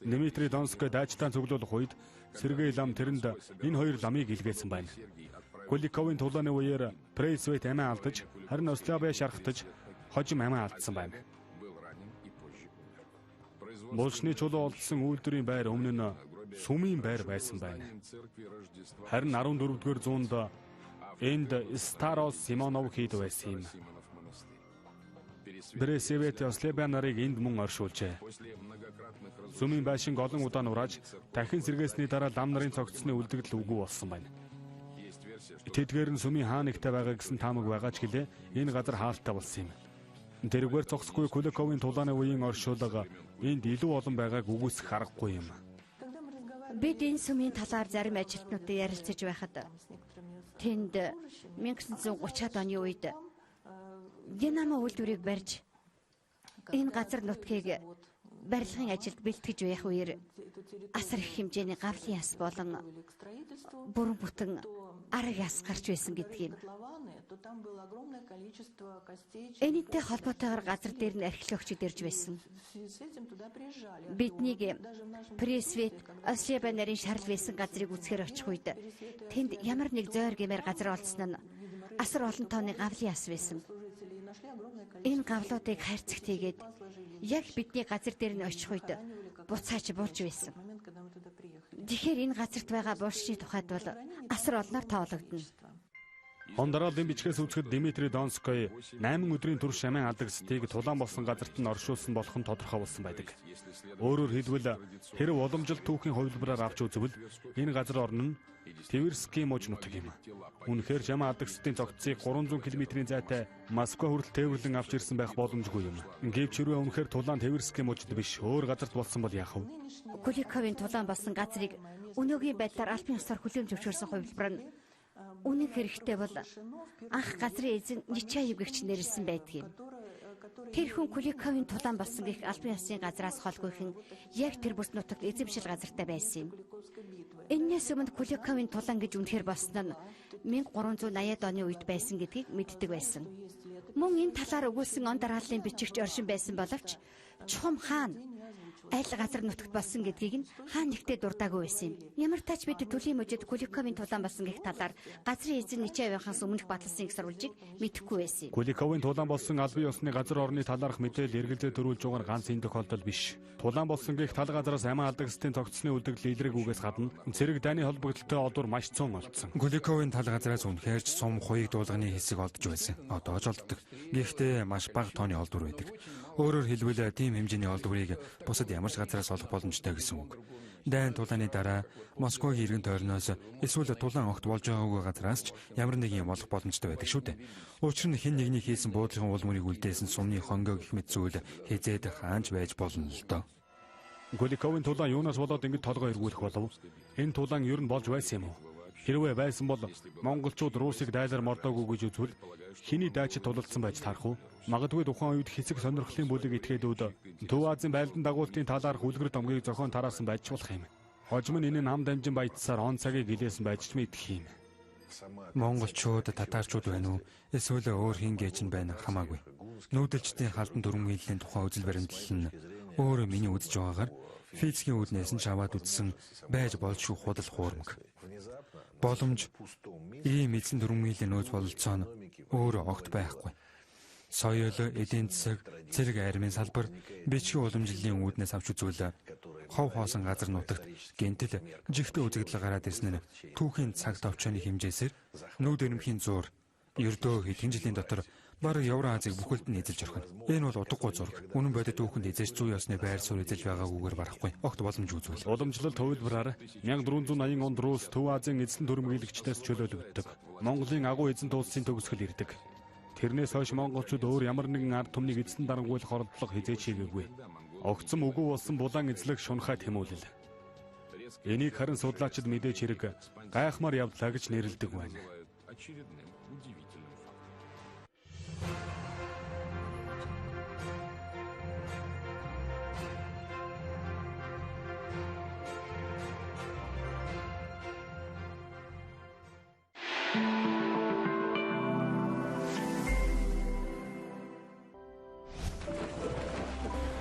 Дмитрий Донской дайчдаа цуглуулах үед Сергей лам тэрэнд энэ хоёр ламыг илгээсэн байна. Куликовын тулааны үеэр Пересвет амиа алдаж, харин Ослебя шархтаж хожим амиа алдсан байна. Булшны чулуу олдсон үйлдвэрийн байр өмнө нь сүмийн байр байсан байна. Харин 14-р зуунд энд Старос Симонов хийд байсан юм. Бресевет Ослебя нарыг энд мөн оршуулжээ. Сүмийн байшинг олон удаа нурааж дахин сэргээсний дараа лам нарын цогцсны үлдэгдэл үгүй болсон байна. Тэдгээр нь сүмийн хаа нэгтэй байгаа гэсэн таамаг байгаа ч гэлээ энэ газар хаалттай болсон юм. Тэрүүгээр зогсохгүй Куликовын тулааны үеийн оршуулга энд илүү олон байгааг үгүйсэх аргагүй юм. Бид энэ сүмийн талаар зарим ажилтнуудтай ярилцаж байхад тэнд 1930-ад оны үед Динамо үйлдвэрийг барьж энэ газар нутгийг барилгын ажилд бэлтгэж байх үеэр асар их хэмжээний гавлын яс болон бүрэн бүтэн арга яс гарч байсан гэдэг юм. Энэтэй холбоотойгоор газар дээр нь археологчид ирж байсан. Биднийг Пресвет Ослеба нарын шарал байсан газрыг үзэхээр очих үед тэнд ямар нэг зойр гэмээр газар олдсон нь асар олон тооны гавлын яс байсан. Энэ гавлуудыг хайрцагт хийгээд яг бидний газар дээр нь очих үед буцааж булж байсан. Тэгэхээр энэ газарт байгаа булшны тухайд бол асар олноор тоологдоно. Он дарааллын бичгээс үзэхэд Дмитрий Донской 8 өдрийн турш амиа алдагсдыг тулаан болсон газарт нь оршуулсан болох нь тодорхой болсон байдаг. Өөрөөр хэлбэл хэрв уламжлалт түүхийн хувилбараар авч үзвэл энэ газар орн нь Тверскийн муж нутаг юм. Үнэхээр ч амиа алдагсдын цогцсыг 300 км-ийн зайтай Москва хүртэл тээвэрлэн авч ирсэн байх боломжгүй юм. Гэвч хэрвээ үнэхээр тулаан Тверскийн мужид биш өөр газарт болсон бол яах вэ? Куликовын тулаан болсон газрыг өнөөгийн байдлаар албан ёсоор хүлээн зөвшөөрсөн хувилбар нь үнэн хэрэгтэй бол анх газрын эзэн Ничаев гэгч нэрлсэн байдаг юм. Тэр хүн Куликовын тулаан болсон гэх албан ёсны газраас холгүйхэн яг тэр бүс нутагт эзэмшил газартай байсан юм. Эннээс өмнө Куликовын тулаан гэж үнэхээр болсон нь 1380-ад оны үед байсан гэдгийг мэддэг байсан. Мөн энэ талаар өгүүлсэн он дарааллын бичигч оршин байсан боловч Чухам хаан аль газар нутагт болсон гэдгийг нь хаан нэгтээ дурдаагүй байсан юм. Ямар тач бид Түлийн мужид Куликовын тулаан болсон гэх талаар газрын эзэн Нечаевийнхаас өмнөх баталсан их сурвалжийг мэдэхгүй байсан юм. Куликовын тулаан болсон албан ёсны газар орны талаарх мэдээлэл эргэлзээ төрүүлж байгаа ганц энэ тохиолдол биш. Тулаан болсон гэх тал газараас амиа алдагсдын тогтсны үлдэгдэл илрээгүйгээс гадна цэрэг дайны холбогдлолтой олдвор маш цөөн олдсон. Куликовын тал газараас үнэхээр ч сум хуйг дуулганы хэсэг олдож байсан. Одоо ч олддог. Гэхдээ маш бага тооны олдвор байдаг. Өөрөөр хэлбэл тийм хэмжээний олдврыг бусад ямар ч газараас олох боломжтой гэсэн үг. Дайн тулааны дараа Москвагийн иргэн тойрноос эсвэл тулаан огт болж байгаагүй газараас ч ямар нэгэн юм олох боломжтой байдаг шүү дээ. Учир нь хэн нэгний хийсэн буудлын уул мөрийг үлдээсэн сумны хонгоо гэх мэт зүйл хизээд хаанч байж болно л доо. Куликовын тулаан юунаас болоод ингэж толгой эргүүлэх болов? Энэ тулаан ер нь болж байсан юм уу? Хэрвээ байсан бол монголчууд Русыг дайлар мордоогүй гэж үзвэл хэний дайчид тулалдсан байж таарах уу? Магадгүй тухайн үед хэсэг сонирхлын бүлэг этгээдүүд Төв Азийн байлдан дагуултын талаарх үлгэр домгийг зохион тараасан байж болох юм. Хожим нь энэ нь ам дамжин баяжсаар он цагийг гэлээсэн байж ч мэдэх юм. Монголчууд, татаарчууд байна уу? Эсвэл өөр хэн гэж нь байна хамаагүй. Нүүдэлчдийн халдан дүрмгийллийн тухай үзэл баримтлал нь өөрөө миний үзэж байгаагаар физикийн үүднээс нь аваад үзсэн байж болшгүй худал хуурмаг. Боломж ийм эзэн дүрмгийллийн нөөц бололцоо нь өөрөө огт байхгүй. Соёл, эдийн засаг, цэрэг армийн салбар, бичгийн уламжлалын үүднээс авч үзвэл хов хоосон газар нутагт гэнтэл жигтэй үзэгдэл гараад ирсэн нь түүхийн цаг товчооны хэмжээсээр нүүд өрөмхийн зуур ердөө хэдхэн жилийн дотор бараг Евро Азийг бүхэлд нь эзэлж орхино. Энэ бол утгагүй зураг. Үнэн бодит түүхэнд эзэж зүй ёсны байр суурь эзэлж байгаагүйгээр барахгүй. Огт боломж үзвэл. Уламжлалт хувилбараар 1480 онд Рус Төв Азийн эзлэн төрөмгийлэгчдээс чөлөөлөгддөг. Монголын агуу эзэнт улсын төгсгөл ирдэг. Тэрнээс хойш монголчууд өөр ямар нэгэн ард түмнийг эзлэн дарангуйлах оролдлого хизээч хийгээгүй. Огцом үгүй болсон булан эзлэх шунхай тэмүүлэл. Энийг харин судлаачид мэдээж хэрэг гайхмаар явдлаа гэж нэрлэдэг байна.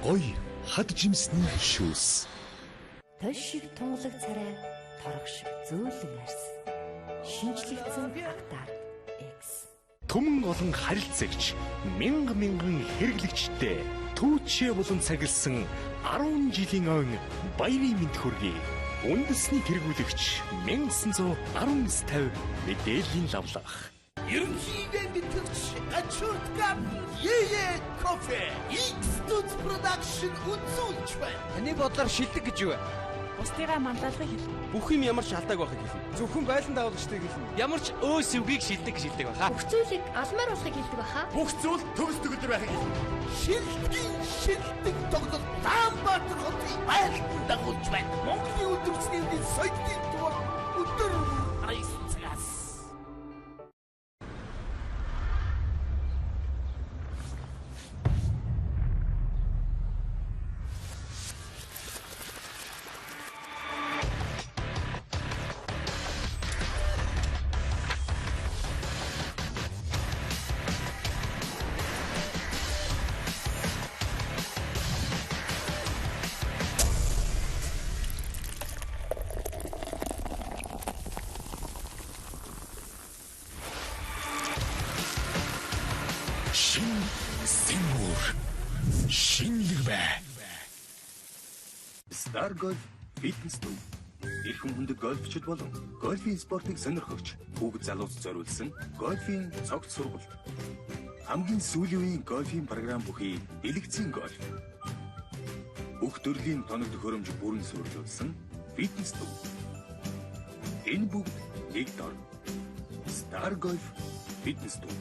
Гоё хад жимсний шүүс. Тол шиг тунгалаг царай, торох шиг зөөлөн арьс. Шинжлэгдсэн Актарт X. Түмэн олон харилцагч, мянга мянган хэрэглэгчтэй түүчээ болон цагилсан 10 жилийн ойн баярын мэнд хүргэе. Үндэсний тэргүүлэгч 1919 50 мэдээллийн лавлах. Ерөнхийдөө тэтгэгч Ачурт Garden Ее кофе X-Studs Production үзүүлж байна. Таны бодлоор шилдэг гэж юу вэ? Бусдыгаа манлайлахыг хэлнэ. Бүх юм ямар ч алдааг байхыг хэлнэ. Зөвхөн байлан дагуулагчдыг хэлнэ. Ямар ч өөс өвгийг шилдэг гэж хэлдэг байхаа. Бүх зүйлийг алмаар болохыг хэлдэг байхаа. Бүх зүйл төгс төгөлдөр байхыг хэлнэ. Шилдгийн шилдэг тоглолт Улаанбаатар хотын байлдан дагуулж байна. Монголын үйлдвэрчний үеийн соёлын тувал өдөр 19 цагаас. Шин Сингур. Шинэлэг бай. Star Golf Fitness төв. Эрхэм хүндэт гольфчид болон гольфийн спортыг сонирхогч хүүхэд залуус зориулсан гольфийн цогц сургалт. Хамгийн сүүлийн үеийн гольфийн програм бүхий дэлгэцийн гольф. Бүх төрлийн тоног төхөөрөмж бүрэн суурилуулсан фитнес төв. Энэ бүгд нэг дор. Star Golf Fitness төв.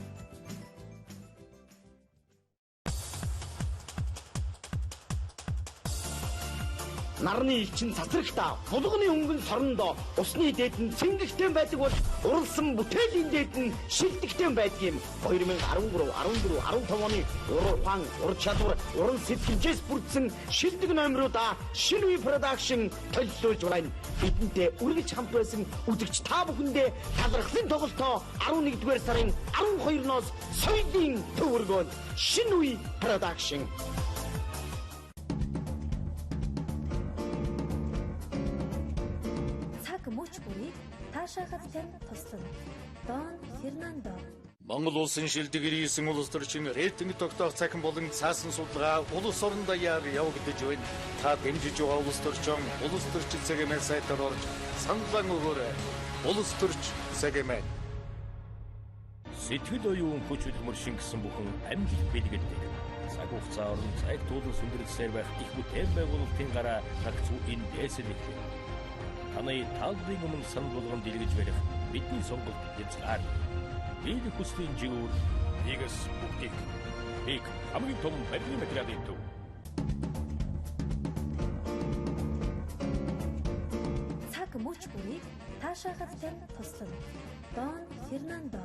Нарны элчин цацрагта булганы өнгөн сорондоо усны дээд нь цэнгэгтэй байдаг бол уралсан бүтээлийн дээд нь шилдэгтэй байдаг юм. 2013, 14, 15 оны ур ухаан, ур чадвар, уран сэтгэлжээс бүрдсэн шилдэг номеруудаа шинэ үе production төлөвлөж байна. Бидэнтэй үргэлж хамт байсан үзэгч та бүхэндээ талархлын тоглолтоо 11-р сарын 12-ноос соёлын төв өргөөнд шинэ үе production. Цаг мөч бүрийг таашаахад тань туслана. Дон Фернандо. Монгол улсын шилдэг 99 улс төрчин рейтинг тогтоох цахим болон цаасан судалгаа улс орон даяар явагдаж байна. Та дэмжиж байгаа улс төрчин улс төрчин цэгийн сайтаар орж саналаа өгөөрэй. Улс төрч цэгийн. Сэтгэл оюун хүч хөдөлмөр шингэсэн бүхэн амжилт бэлгэлдэг. Цаг хугацаа орон зайг туулан сүндрлсээр байх их бүтээн байгуулалтын гараа гагцхүү эндээс л эхлэв. Таны тааллын өмнө санал болгон дэлгэж барих бидний сонголт хязгаар. Биелэх хүслийн жигүүр нэгс бүгдийг. Биг хамгийн том барилгын материалын төв. Цаг мөч бүрийг таашаахад тань туслана. Дон Фернандо.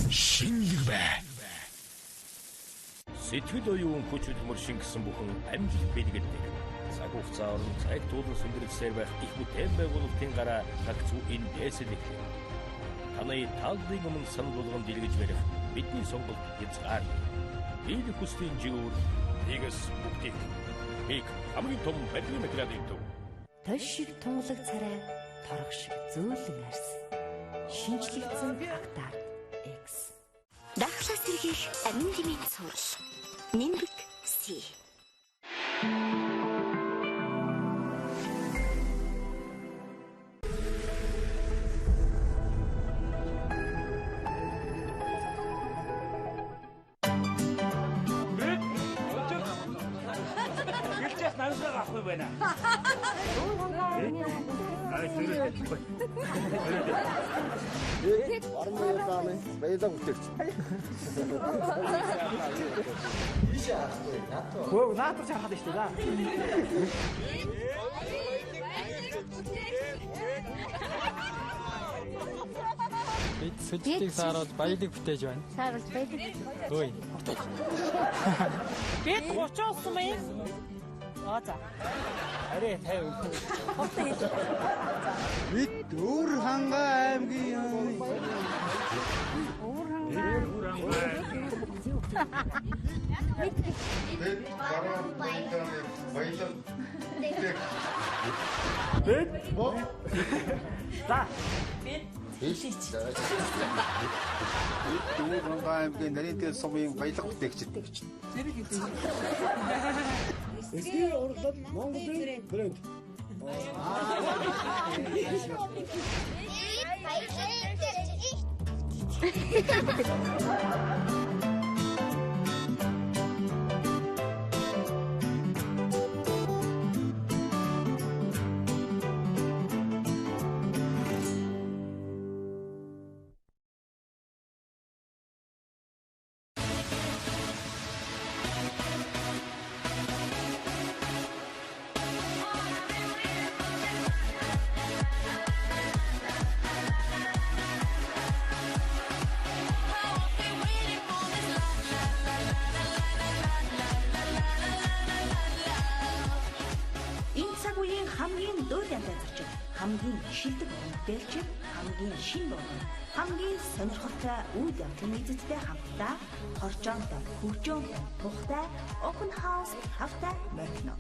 Шинэлэг бай. Сэтгэл оюун хүч хөдөлмөр шингэсэн бүхэн амжилт бэлгэлдэг. Цаг хугацаа орон зайг туулан сүндрлсээр байх их бүтээн байгуулалтын гараа гагцхүү эндээс л эхлэв. Таны тааллын өмнө санал болгон дэлгэж барих бидний сонголт хязгаар. Биелэх хүслийн жигүүр нэгс бүгдийг. Биг хамгийн том барилгын материалын төв. Тос шиг тунгалаг царай, торох шиг зөөлөн арьс. Шинжлэгдсэн Актарт X. Дахлаас сэргийх амин дэмий цуврал. Нимбэг Си. Гэлжээс намсгаа авах юм байна. Баялаг бүтээгч. Хөө наатар чархаад шүү дээ. Бид сүлжтийг сааруулж баялаг бүтээж байна. Сааруулж баялаг. Ой. Бид 30 болсон юм. Аа за. Арай 50. Бид Өвөр хангай аймгийн Өвөр хангай. Бид баруун баялаг баялаг. Бид За. Бид Бид Өвөр хангай аймгийн нарийн дээр сумын баялаг бүтээгч. Эсний урлал Монголын брэнд. Хамгийн шилдэг бүтээлч, хамгийн шинэ болон хамгийн сонирхолтой үйл явдлын эзэдтэй хамтдаа хоржоонтой, хөгжөөнтэй, тухтай Open House тавтай морьно.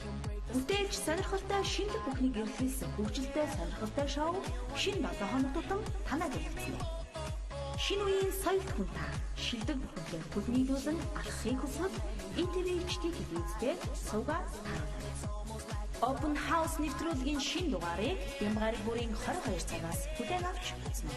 Бүтээлч сонирхолтой шинэлэг бүхнийг эрхлүүлсэн хөгжилтэй сонирхолтой шоу шинэ 7 хоног тутам танад хүргэцнэ. Шинэ үеийн соёлт хүн та шилдэг бүхэнтэй хөл нийлүүлэн алхахыг хүсвэл ETV HD телевизээр сувгаа тааруулаарай. Open House нэвтрүүлгийн шинэ дугаарыг Бямбари бүрийн 22 цагаас хүлээн авч үзнэ.